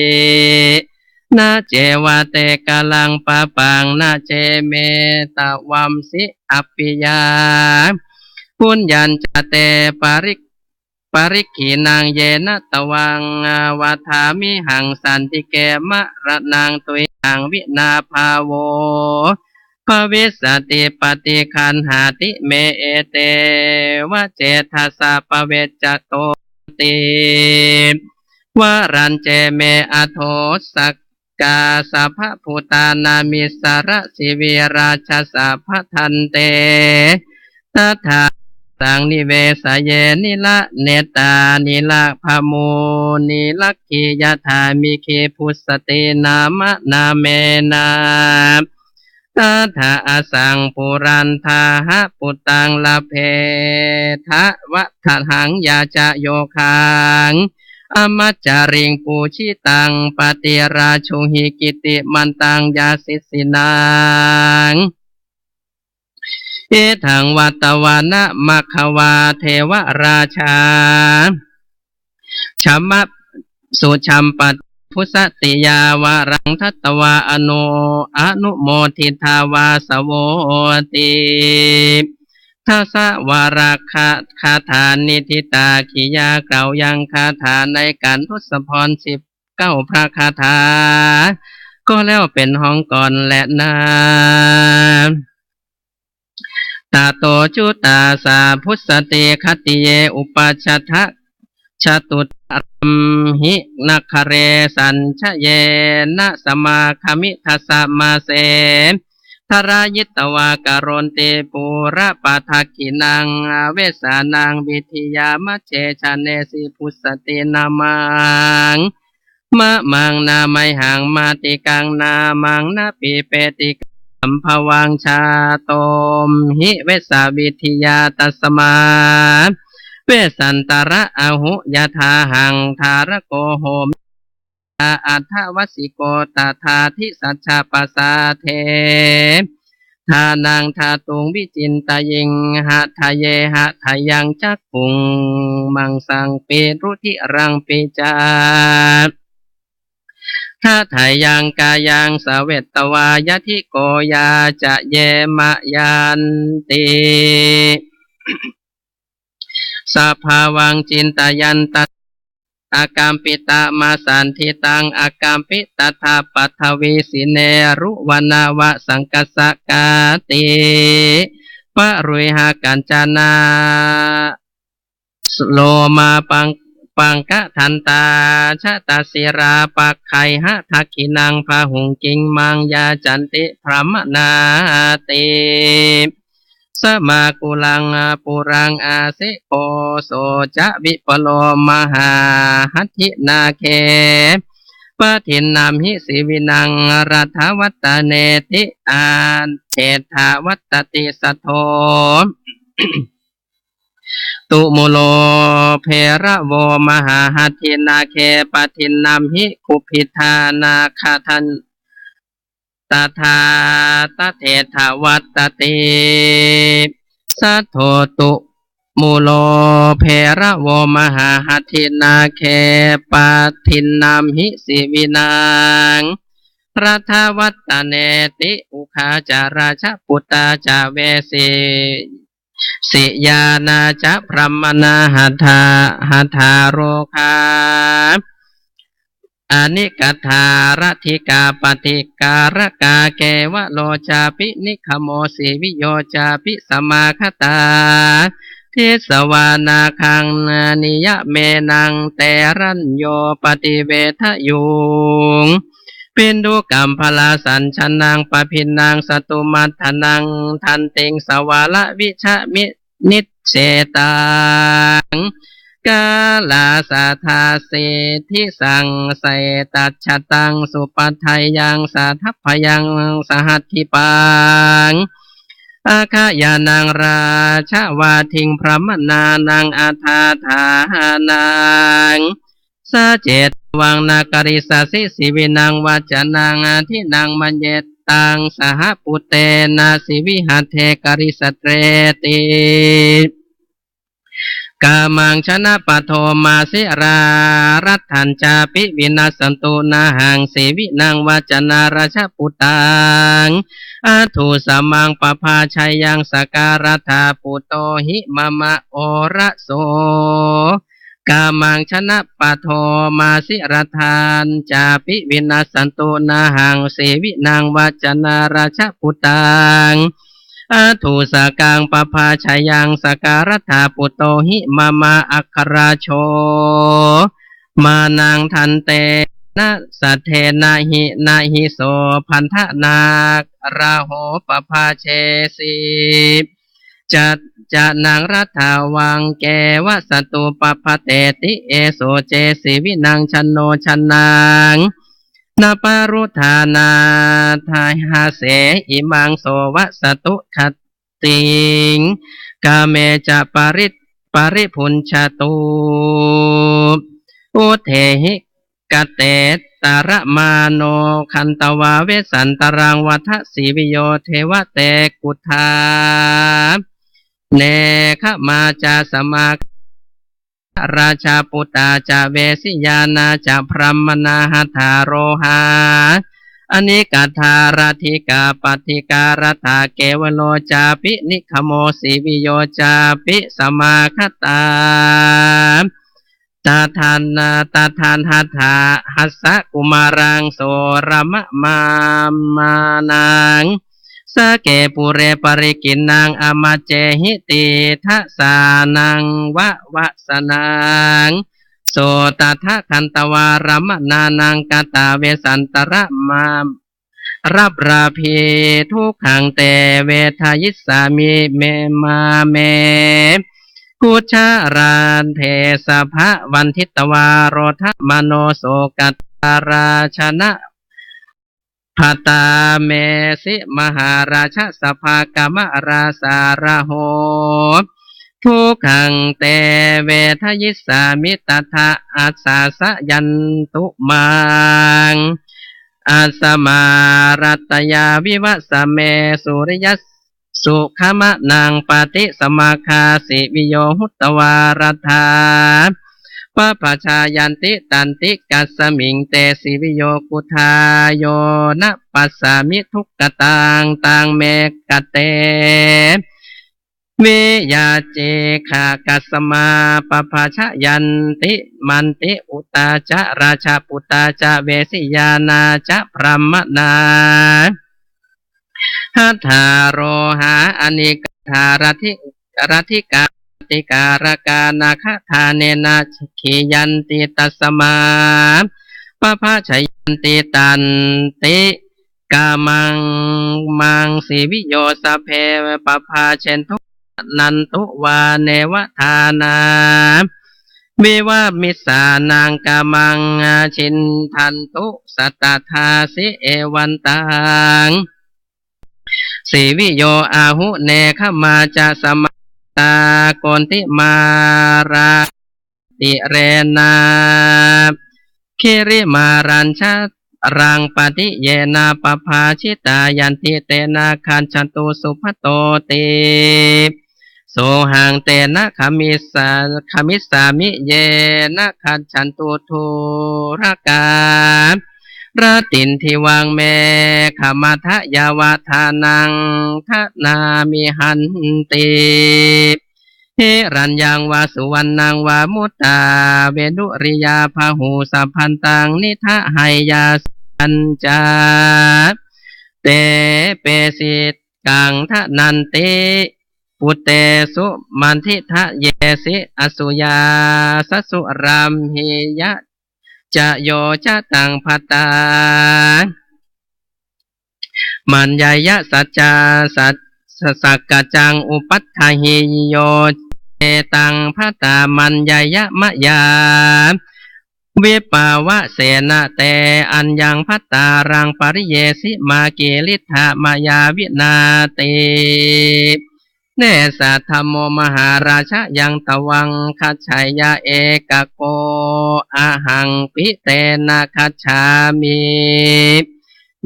Na ceva te karaṃ pāpaṃ na ce me tvamsi appiyaṃ puññañca te pari parikkhiṇaṃ yena tvaṃ vadāmihaṃ santike maraṇaṃ tuyhaṃ vinābhāvo bhavissati paṭiggaṇhāti me eteva cetasā pavejjato ti. Varañce me adho sakkā sabbabhūtānamissarasivirajassa bhadante tadā saṃ nivesaye niraṇetā nirāgamū niraggī yathā miggī. Vussati nāma nāmena tadā asaṃ purantāhaputtaṃ labhetha vadahaṃ yajayogaṃ amacariṃ pūjitaṃ paṭirājuhi kittimantaṃ yasassi naṃ. Idaṃ vattavāna maggavā devarājā jama sujampati vussatiyā varaṃ datvā anu anumoditvā vāsavo ti. Dasavārakkhagāthā niṭṭhitā giyā กล่าวยังคาถาในการทศพรสิบเก้าพระคาถา ก็แล้วเป็นห้องก่อนแลนา Tato cuṭṭassa vussati khatiye upajjhattha catuttharamhi nagare sañjayena samāgami dasamaseṭṭharahi tvā karonti pura padakkhiṇaṃ avesānaṃ vidhiyā majjhe jānesi vussati nāmaṃ mamaṃ na mayhaṃ matikaṃ nāmaṃ napi petikaṃ sambhavaṃ jātomhi vesavidhiyā tasmā vesantara ahu yathāhaṃ dhārako homi aṭṭhavāsiko tathādisaccapasāde, ṭhānaṃ ṭhātuṃ vicintayiṃ hadaye hadayaṃ cakkhuṃ maṃsaṃ piṇṇuṭiraṃ pica hadayaṃ kāyaṃ savetvā yadi koyā ca ye mayanti sabhāvaṃ cintayantaṃ akampitamāsanthi taṃ akampi tadā paṭhavī sīne ruvanavasangkassa kāti paruyha kañcana lomā paṅkadantā satasīlā paggaṇhā dakkhiṇaṃ bāhuṃ kiṃ maṃ yacanti brāhmaṇāti. Samākulaṃ puraṃ āsi kho so ca viparo mahāhaddhi nāge padinnāmhi sivinaṃ raṭṭhavattaneti aṭṭhetvavattati saddho tumulo bheravo mahāhaddhi nāge padinnāmhi kubbhidānāgadaṃ tadā tatthetthavattati saddho tumulo bheravo mahāhaddhi nāge padinnāmhi sivinaṃ raṭṭhavattaneti ugghā ca rājaputā ca vesi siyā nāñca brāhmaṇā hadā hadā rogā anikathā radhikā paṭikārakā kevalo cāpi nikkhammo siviyo cāpi samāgatā disvā nāgaṃ niyāmenaṃ terañño paṭivedayuṃ piṇḍukam balasañjanaṃ pabhinnaṃ satumaddanaṃ dantiṃ savālavijami nicchetaṃ kālassa dāsīti saṃsedajjhattaṃ supadayaṃ sadabhayaṃ sahaddhipaṃ aggayaṃ rājavādīṃ brāhmaṇānaṃ aṭṭhadānaṃ sacetāvaṃ nakārissasi sivinaṃ vacanaṃ dīnaṃ maññethaṃ saha puttena sivihade karissareti kāmaṃ janapado māsi rāraddhañcāpi vinassantu nahaṃ sivinaṃ vacana rājaputaṃ aṭṭhusamaṃ pabhājayaṃ sakarattha putto hi mama oraso kāmaṃ janapado māsi raddhañcāpi vinassantu nahaṃ sivinaṃ vacana rājaputaṃ aṭṭhusakaṃ pabhājayaṃ sakarattha putto hi mama aggarājo mānaṃ dantena saddena hi na hi so bandhanagraho pabhājesi cacca naṃ raddhavaṃ keva satu pabbate ti eso ce sivinaṃ janno jannaṃ na paruddha na dahase imaṃ so va satu gattiṃ kāme ca pari paribhuñjatu uddehi katetaramaṇo hantvā vesantaraṃ vadasi viyo devate kuddha nekkhamā ca samā rājaputā ca vesiyā nāñca brāhmaṇā hadā rogā anikathā radhikā paṭikāradhā kevalo cāpi nikkhammo siviyo cāpi samāgatā tadan tadahattha hassa kumāraṃ soramamānaṃ sake pure parikkhīṇaṃ amaccehi tiṭṭhasānaṃ vavasanaṃ so tattha hantvā brāhmaṇānaṃ katvā vesantara ma rabrabhi dukkhaṃ te vedayissāmi me mā me kuccharaddhe sabbā vanditvā rodamāno sokatārajana bhatā me si mahārājasabhā kamalāsaraho Dukkhaṃ te vedayissāmi tadā āsāsayantū maṃ. Asmā raddhāya vivasame suriyassugamanaṃ paṭisamaggāsiviyo hutvā raddhā pabbajāyanti tantikasmiṃ te siviyo guddhā. Yo na passāmi dukkhataṃ taṃ me kate viyacikkhasmā pabbajāyanti manti uttā ca rājputrā ca veshiyā nāñca brāhmaṇā haṭṭhā rohā anīghā daradhi- daradhikā paṭikārakā nakkhaddhānena khiyanti tasmā pabbajāyanti tanti kamaṃ maṃ siviyo sabbe pabbājentu nantu vā neva dānā vivamissānaṃ kamaṃ chindantu satadāsi evantaṃ. Siviyo ahu nekkhamma ca samā tirena girimārañca raṃ paṭiyena pabbajitā yanti te nakkhattatu subbhantoti. Sohaṃ tena gamissa- gamissāmi ye nakkhattattu durakā ratindī vaṃ me khamatha yāva dānaṃ danāmihanti. Hiraññaṃ vā suvaṇṇaṃ vā muttā veṇuriyā bāhu sabbantaṃ nidaheyya sayañca te pesi kaṃ dananti puttesu mandidayesu asuyā sasuramhiya ca yo ca taṃ bhattā maññeyya saccā sakkaccaṃ upaṭṭhahi yo ce taṃ bhattā maññeyya mayā vippavasena te aññaṃ bhattāraṃ pariyesi mā kiliṭṭhā mayā vinā ti. Nesa dhammo mahārājā yaṃ tvaṃ gaccheyya ekako ahaṃ pi tena gacchāmi.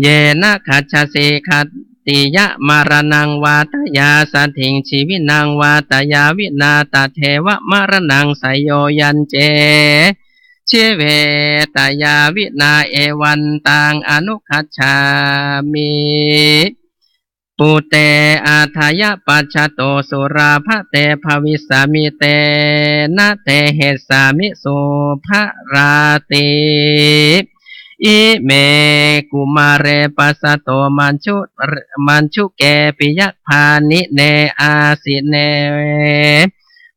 Yena gacchasi khattiyamaraṇaṃ vā tayā saddhiṃ jīvinaṃ vā tayā vinā tatheva maraṇaṃ seyyo yañce jīve tayā vinā evantaṃ anugacchāmi. Putte ādāya pacchato sulabhate bhavissāmi tena dehessāmi subharā ti. Ime kumāre passato maññu- maññuke piyabhāṇine āsine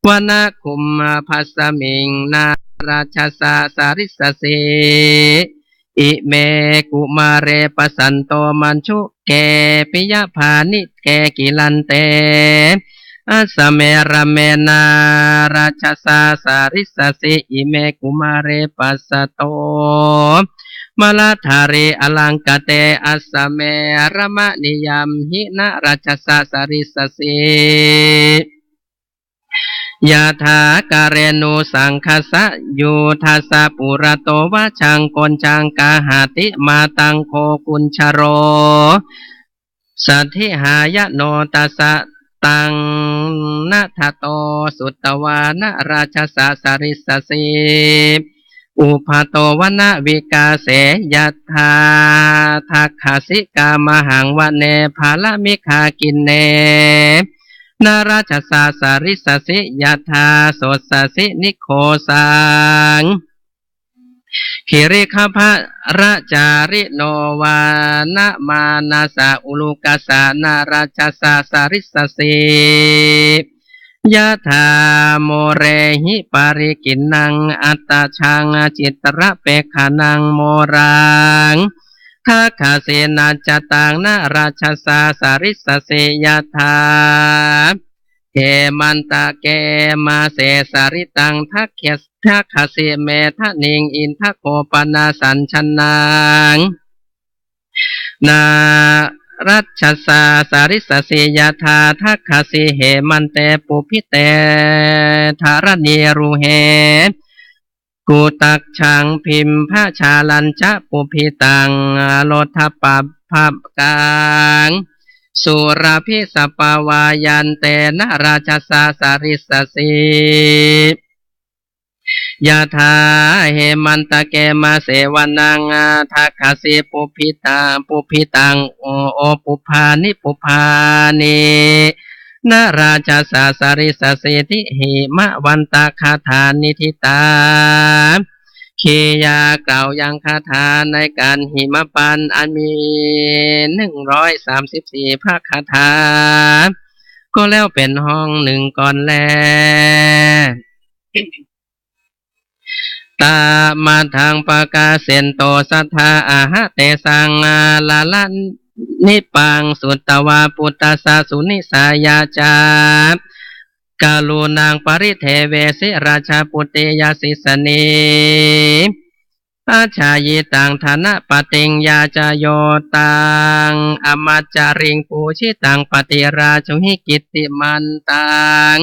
vanakumbhasmiṃ nārajassa sarīrassi. Ime kumāre passanto maññuke piyabhāṇike gilante asame rāme nārajassa sarīrassi. Ime kumāre passato maladhāre alaṅkate asame ramaṇīyamhi nārajassa sarīrassi. Yathā kālenu saṅghassa yūthassa purato vajjaṃ koṇḍaṃ gahati mātā kho kuñjaro saddihhāya no tassa taṃ nadato sutvā nārajassa sarīrassi. Ubhāto vanavikāse yathā dakkhasikā mahāvane balamikkhāginne nārajassa sarīrassi yathā sossasi nighosāṃ. Girigabbharacarino vanamānasa ullūkassa nārajassa sarīrassi. Yathā mūlehi parikinnaṃ attajaṃ chitrapekkhaṇaṃ mūlaṃ dakkhasinacca taṃ nārajassa sarīrassi. Yathā hemantake māse saritaṃ dakkhasi medhaniṃ indakhopanasañjanaṃ na rajasā sarīsasī yathā dakkhaṃ hemante pubbite dharaṇīruhe. Kuṭṭhakaṃ bimbajālañca pubbitaṃ lotha pa pa kaṃ surabhi sappavāyantena rajasā sarīsasī. Yathā hemantake māse vanaṃ dakkhaṃ pubbita pubbitaṃ o o pubbāni pubbāni na rajasā sarīsasīti himavantā gathā niṭṭhitā. ขียะ กล่าวยังคาถาในการหิมพานต์อันมีหนึ่งร้อยสามสิบสี่พระคาถา ก็แล้วเป็นห้องหนึ่งก่อนแล. Tamadaṃ pakāsento sattā aha tesaṃ lālanippaṃ sutvā buddhassa sunissayā ca karuṇāṃ paridevesi rājaputiyā sīsanī ajjhāyitaṃ dhanapatiṃ yācāyo taṃ amacariṃ pūjitaṃ paṭirājuhi kittimantaṃ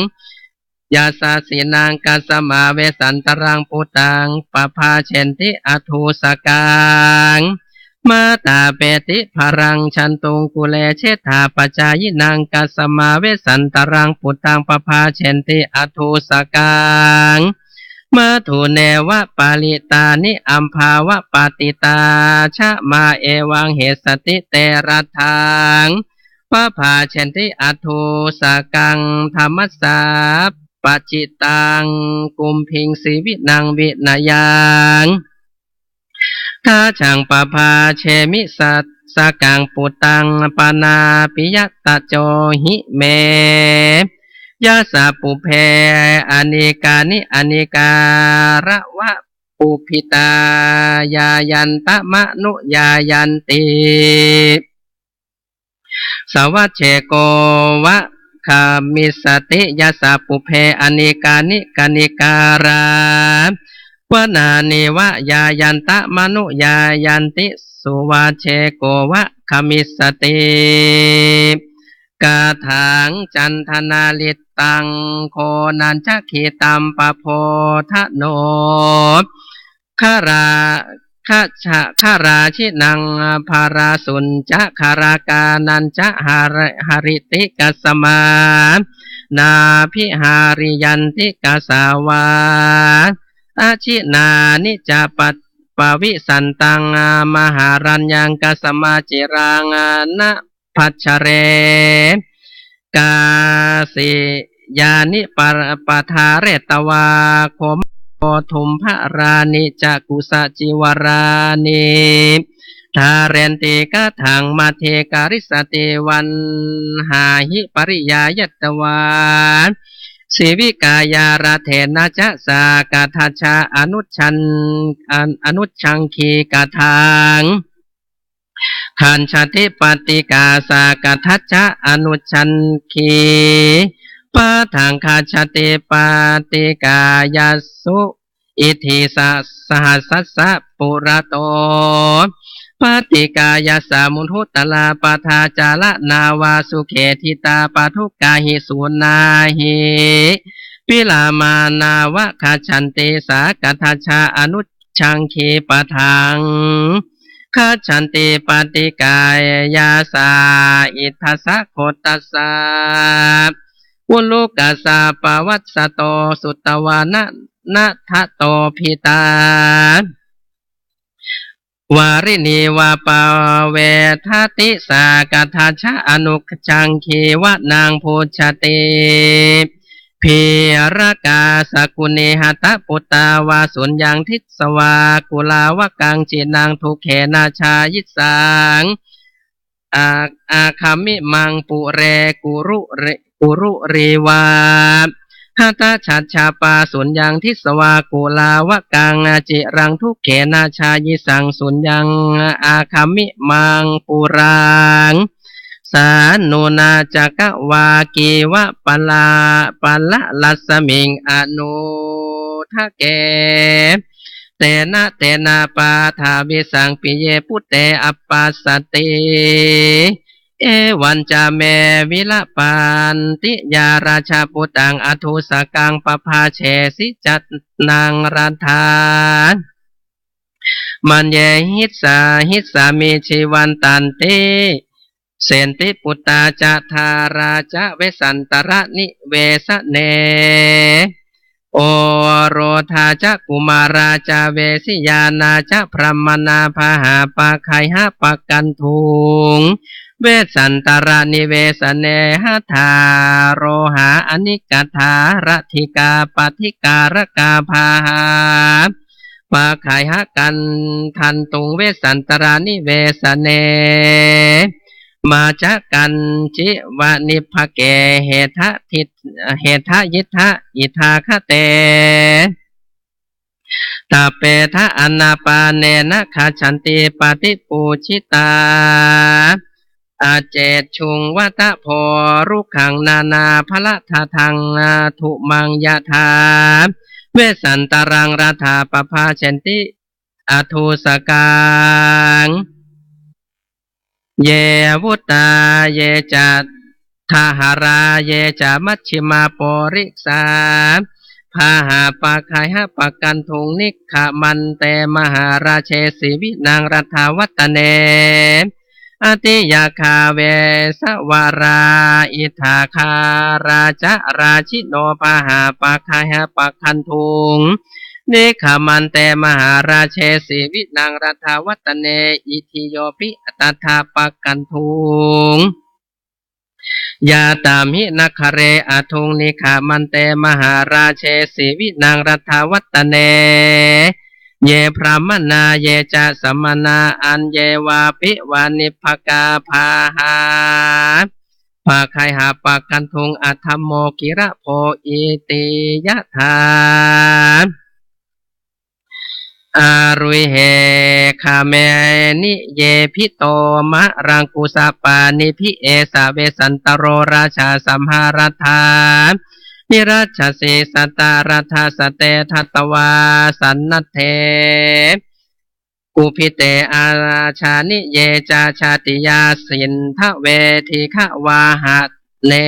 yasassinaṃ kassamā vesantaraṃ buddhaṃ pabhajenti athūsakaṃ. Mātā peti balaṃ jantuṃ kulejettha pacchayinaṃ kassamā vesantaraṃ buddhaṃ pabhajenti athūsakaṃ. Mathuneva parittaṃ ambhavappattitā ca mā evaṃ hessati teratthaṃ pabhajenti athūsakaṃ. Dhammassa paccittaṃ kumbhiṃ sīvinaṃ vinayaṃ dajjaṃ pabhajemi sakaṃ buddhaṃ pana piyataco hi me. Yassa pubbe anekāni anekā rava pubbitā yāyantamānuyāyanti savajjeko va gamissati. Yassa pubbe anekāni anekā rava nāni va yāyantamānuyāyanti suvajjeko va gamissati. Gāthaṃ candana littaṃ goṇañca gītaṃ pabodhano kharā khaja kharājinaṃ bārasuñca gāragānañca hari harikassamānābhihāriyanti kassaṃ vā ajināni ca pavisantaṃ mahāraññaṃ kassamā ciraṃ na bhaddare. Kāsiyāni padhāretvā gomaṃ koṭhumbhalāni ca kusacīvalāni dhārenti kaṭṭhamajjhe karissati vaṇhāhi pariyāyatvā sīvikāya raṭṭhena ca sā kaṭṭhassa anucchaṅkhī kaṭṭhaṃ gaṇhati paṭikkassa kaṭṭhassa anucchaṅkhī paṭhaṃ gaṇhati paṭikkassa itthisaha sassa purato paṭikkassa muhuttarā paṭhañcaraṇā vā sukhediṭṭhā padukkā hi suṇhā hi viramānā va gaṇhanti sā kaṭṭhassa anucchaṅkhī paṭhaṃ gaṇhati paṭikkassa itthisaha gotrassa ulukassā pavassato sutvā na nadato bhītā variṇī va pavedati sā kaṭṭhassa anucchaṅkhī vanaṃ bhuñjati bhirakā sakuṇe hataputtā vā suññaṃ disvā kulāvakaṃ ciraṃ dukkhena jāyissaṃ agammimaṃ pure kururīva hatacajjhā pā suññaṃ disvā kulāvakaṃ ciraṃ dukkhena jāyissaṃ suññaṃ agammimaṃ puraṃ sā nūna cakkavāgī va pararasmiṃ anudake tena tena paṭhavisaṃ piye putte appassati Evañca me vilapānti yā rājā puttaṃ athusakaṃ pabhāsesi ca naṃ rathā maññehissa hissāmi jīvantanti. Sentiputtā ca dhārā ca vesantara nivesane orodhā ca kumārā ca vesi yānā ca brāhmaṇā bahā pagayha paggaṇḍuṃ vesantara nivesane. Hathā rohā aṇikkhā ṭhāradikā paṭikārakā bahā pagayha kandhantuṃ vesantara nivesane. Mā ca kañci va nibbhake hedha yiṭṭha ittha gate tappetha anāpānena gacchanti paṭibujjhitā. Accejjhuṃ vata pho rukkhaṃ nānābharadhaṭṭhaṃ ṭhumaṃ yathā vesantaraṃ rathā pabhāsenti athusakaṃ. Ye vuttā ye ca dhārā ye ca majjhimā porisā bahā pagayha paggaṇḍuṃ nikkhamante mahārājesi vinaṃ rathavatane. Atiyakkha vesāvalā iddhagārā ca rājino bahā pagayha paggaṇḍuṃ nikkhamante mahārājesi vinaṃ rathavatane. Itthiyo pi tattha paggaṇḍuṃ yātamhi nagare athuṃ nikkhamante mahārājesi vinaṃ rathavatane. Ye brāhmaṇā ye ca samaṇā aññe vāpi va nibbhakā bahā pagayha paggaṇḍuṃ adhammo kilabho iti yathā. Aruhe khame niyebitomalaṅkusappānibhi esa vesantaro rājā samhāraddhā nirajjhasi satta rathassa te datvā sannaddhe kubhite ājaniye ca jātiyā sindhave dīghavaḍḍhane.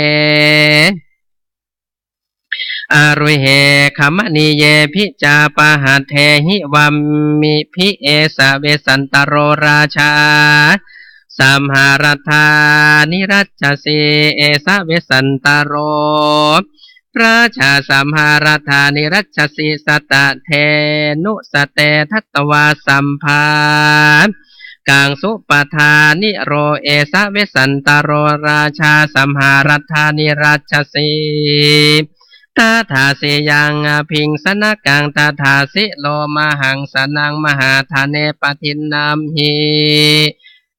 Aruhe khamanīyebhi ca pahaddhehi vāmibhi esa vesantaro rājā samhāraddhā nirajjhasi esa vesantaro rājā samhāraddhā nirajjhasi satta dhenusate datvā sambhā kaṃsu paṭhāniro esa vesantaro rājā samhāraddhā nirajjhasi. Tadasi yaṃ abhiṃsanakaṃ tadasi lomahaṃsanaṃ mahādhane patiṇṇamhi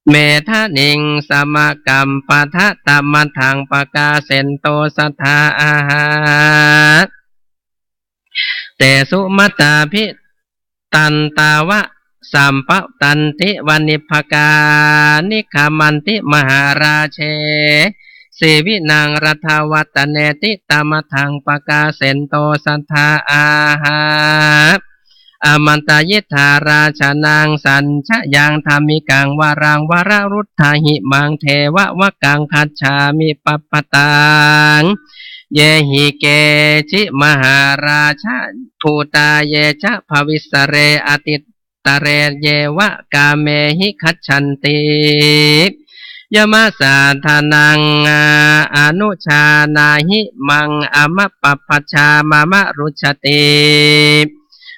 medaniṃ samakappaṭha tamadaṃ pakāsento sadā āha. Tesu mattābhi tantāva sampattanti va nibbhakā nikkhamanti mahārājesi vinaṃ rathavattaneti tamadaṃ pakāsento sadā āha. Āmantayiṭṭhā rājānaṃ saññaṃ dhammikaṃ varaṃ vararuddhahimaṃ devavakkaṃ gacchāmi pabbataṃ. Ye hi keci mahārājabhūtā ye ca bhavissare ati tare yeva kāmehi gacchanti. Yamasāsanaṃ anujānāhi maṃ amappabhajā mama rujjati.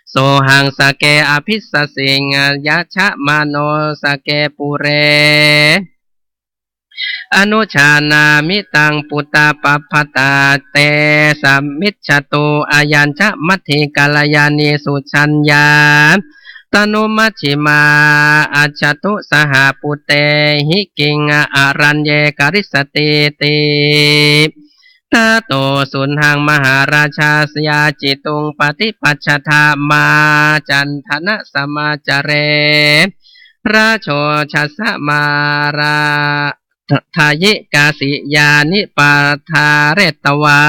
Sohaṃ sagge abhisasiṃ yajamāno sagge pure. Anujānāmi taṃ puttāpabbataṃ te samijjhatu. Ayañca maddhī kalyāṇī sujaññā tanumajjhimā ajjhattu saha puttehi kiṃ araññe karissatīti. Tato suṇhaṃ mahārājā yācituṃ paṭipajjatha mā candanasamācare. Rājojassa mārā dayikā siyāni padhāretvā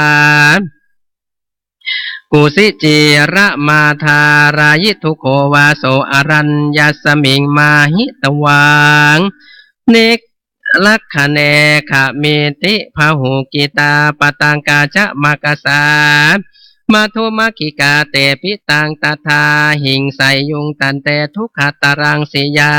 kusiciramathārayi dukho vāso araññasmiṃ mahitavaṃ. Nik lakkhaṇe khemiti bahukitā, pātangā ca mākasā madhumakkikā, tepi taṃ tathāhiṃ seyyuṃ tante dukkhātaraṃ siyā.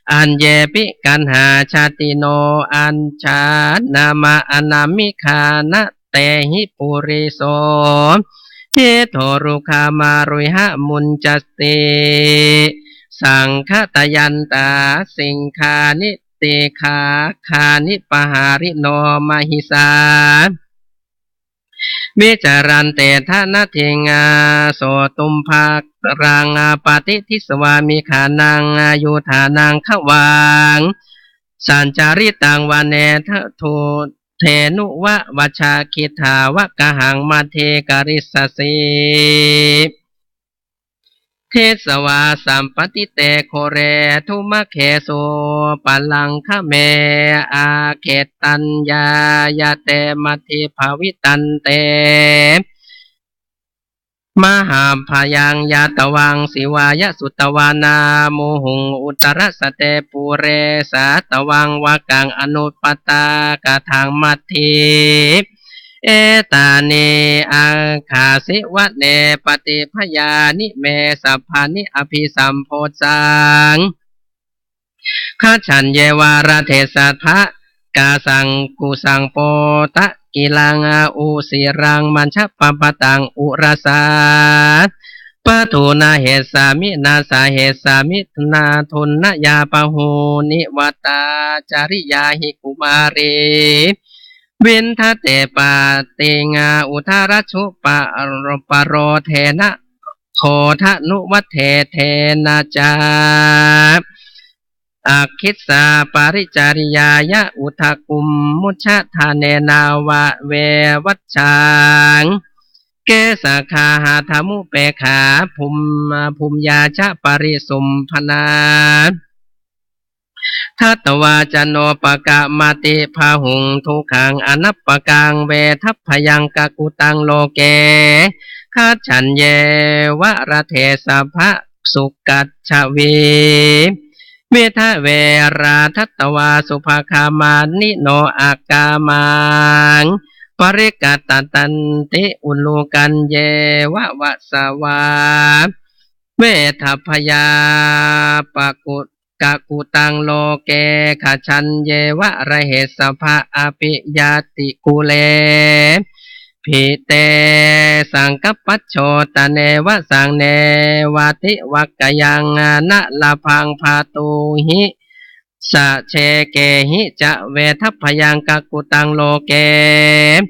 Aññepi gaṇhā jātino ajānamā anāmikā, na tehi puriso hito rukkhamā rūhi muñcati. Saṅghatayantā singghāni tikhagāni pahārino mahiṃsā, vicaranti dānaddhiṃ sotthupaddaraṃ, pāpitassanīghānaṃ yudhanāgavaṃ saññānakaṃ. Vane dhenuva vajjagīdha va gāhaṃ, mā te karissāsi disvā sampattite ghore, dukkhaggesu palaṅkame, aggettaññāya te matthi bhavitanti. Mahābhayaṃ yātvaṃ Sīhāya sutvā, muhuṃ uttaraṃ sate pure, sattvaṃ vāgaṃ anupaṭṭhaṃ kaṭṭhaṃ matthi. Etāni aṅgāsi vane paṭibhayāni me, sabbāni abhisambujjhaṃ gacchantyeva rathe sattha. Kāsaṅkusaṃ pothagiraṃ, ussiraṃ majjhapabbataṃ, urāsā padūna hessāmi, nāsā hessāmi, nāthuṃ nāyā bahūni vātacāriyāhi. Kumāri vindate paṭiṃ udarajuguparodena, goṭhanuvatthetena ca akissā pāricāriyāya, udakaṃ mucchadānena veva vajjaṃ kesakā hatthamupekkhā, bhummā ca parisuddhāna datvā ca no pakkhamati, bahuṃ dukkhaṃ anappakaṃ vedabbayaṃ kakuttaṃ loke, gacchantyeva rathe sabbā sukhajīvī. Vidhā verā datvā suppakā mānino, akāmaṃ parikattañcanti, ullūkañceva vāsavā vedabbayā kakuttaṃ loke, gacchantyeva rathe sabbā, appiyehi kulehi te saṅkappajjho, taṃ nevaṃ saṅ nevaṃ divaṃ kāyaṃ na labhaṃ bhātuhi, saṭṭhehi ca vedabbayaṃ kakuttaṃ loke.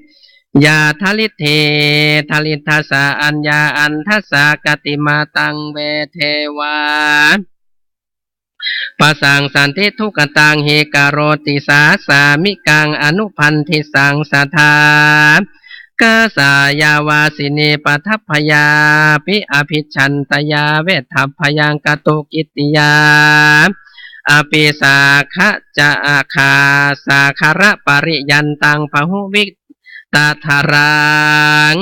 Yā dariddī dariddassa, aññā aṇḍassa, kathimatā vedeva passaṃsati, dukkhataṃ hi karoti, sāsmiṃ anubandhissaṃ sadā. Kāsāya vāsinī padabbayāpi, abhicchantayavedabbayaṃ, kātukittiyā api saṅghassa, saṅghapariyatnaṃ bahuvippattidāraṃ,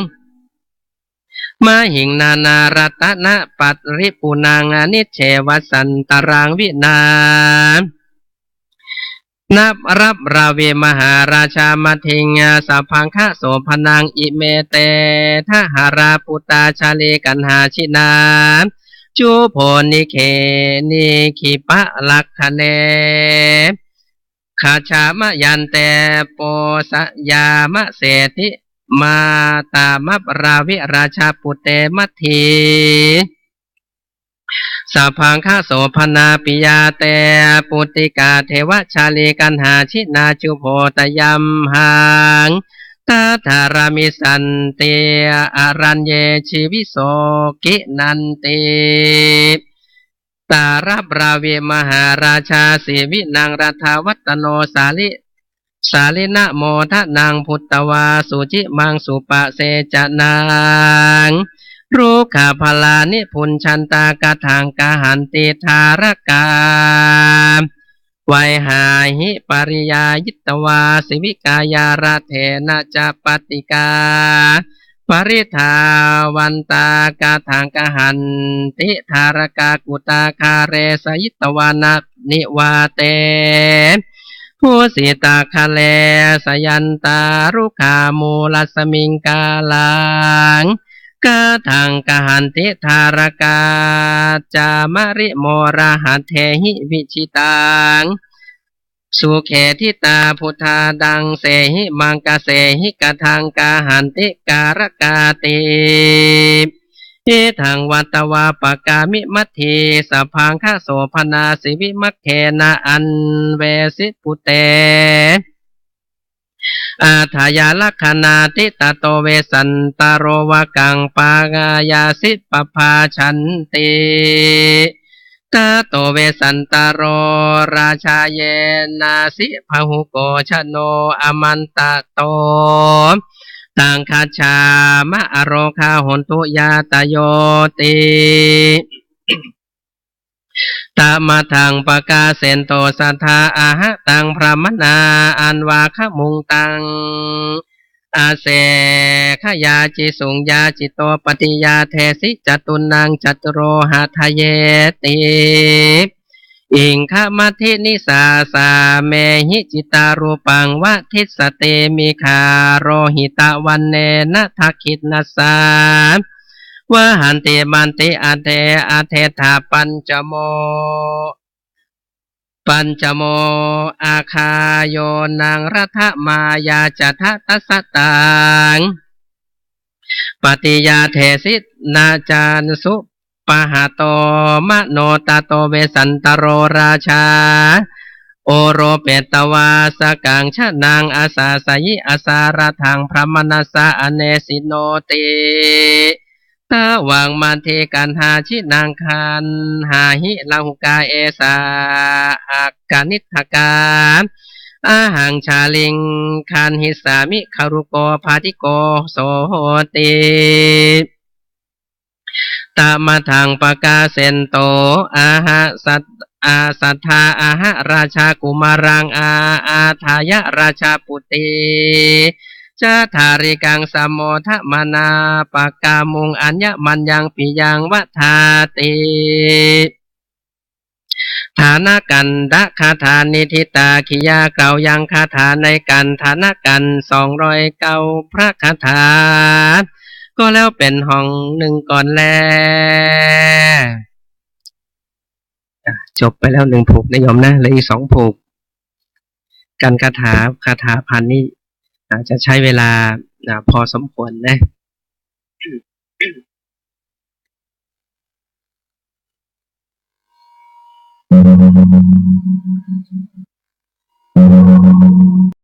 mahīnā ratanaparipūraṃ, nikkhettaṃ santaraṃ vinā na labhati mahārājā, mathiṃ sabbaṃ somanāsomānaṃ. Ime te dāhārā phuṭā jālī kaṇhā, jinā cubho nikkhi- nikkhippa rakkhaṇe, gajā mahaññe posayamaseti, mātā mahabbalā virājā putte matthī. Sabbaṃ somanāpiyā te puttikā, devā jālī kaṇhā jinā, cubho tayamhaṃ tataramissanti, araññe jīvitsukhī nanti. Tatra brāvimahārājā, sīvinaṃ radhavacano sāli- sālinā modanaṃ bhūtvā sucimaṃ supasejanaṃ. Rogā balaṃ nibbuñjantā kathaṃ gahanti dhārakā, vāhāhi pariyāyitavā sīvikāya, raṭṭhena ca paṭikkā pariddavantā kathaṃ gahanti dhārakā. Khuddakāle sayitvā nivāte Usitakhale sayantarukhamūlosmiṃ kālaṃ, kadaṃ gahanti taraka ca malimo lahatthihi vijitaṃ. Sukheti tā buddhadaṃsehi maṅgasehi, kadaṃ gahanti kālakāti. Idaṃ vatvā pakāmi matthi, sabbaṃ gaso bhaṇāsi vimaggena anvesi phuṭe. Atthāya rakkhaṇāti, tato vesantaro vāgaṃ pāyasi pabbājanti. Tato vesantaro rājā yenāsi pāhukho jano āmantato, taṃ gacchāma arogā hontu ñātayo ti. Tamadaṃ pakāsento satthā āhataṃ brāhmaṇā anvāgamuṃ taṃ asekkhayā cisuṃ. Yācito paṭiyaddhesi catunnaṃ catūhadāyeti, iṅghamathinissāsamehi cittarūpaṃ vadissati migalohitavanena dakkhiṇassa vahantimanti. Aṭṭhe aṭṭhetha pañcamo, pañcamo aggā yo naṃ raddhamāya ca daṭṭhassa taṃ paṭiyaddhesi, na cañsu pahato mano. Tato vesantaro rājā oropetvā sakaṃ janaṃ asāsayi, asāraddhaṃ brāhmaṇassa anesinoti. Dvāraṃ matthi gaṇhā jinaṃ gaṇhāhi, lāhukā esā agginiṭṭhakā. Ahaṃ jāliṃ gaṇhissāmi, gaḷuko phāṭiko so hoti. Tamadaṃ pakāsento āha sat-, ā, satthā āha rājā kumāraṃ ā-, ādāya rājaputī ca dārikaṃ samodamānā pakkāmuṃ aññamaññaṃ piyaṃ vadāti. Dānakkhandhagāthā niṭṭhitā giyā เก้า ยังคาถาในการ ดานักขันธ์ สองร้อยเก้า พระคาถา ก็แล้วเป็นห้องหนึ่งก่อนแล อ่ะ จบไปแล้วหนึ่งผูกนะโยมนะ เหลืออีกสองผูก การคาถา คาถาพันนี่ อาจจะใช้เวลา อ่ะ พอสมควรนะ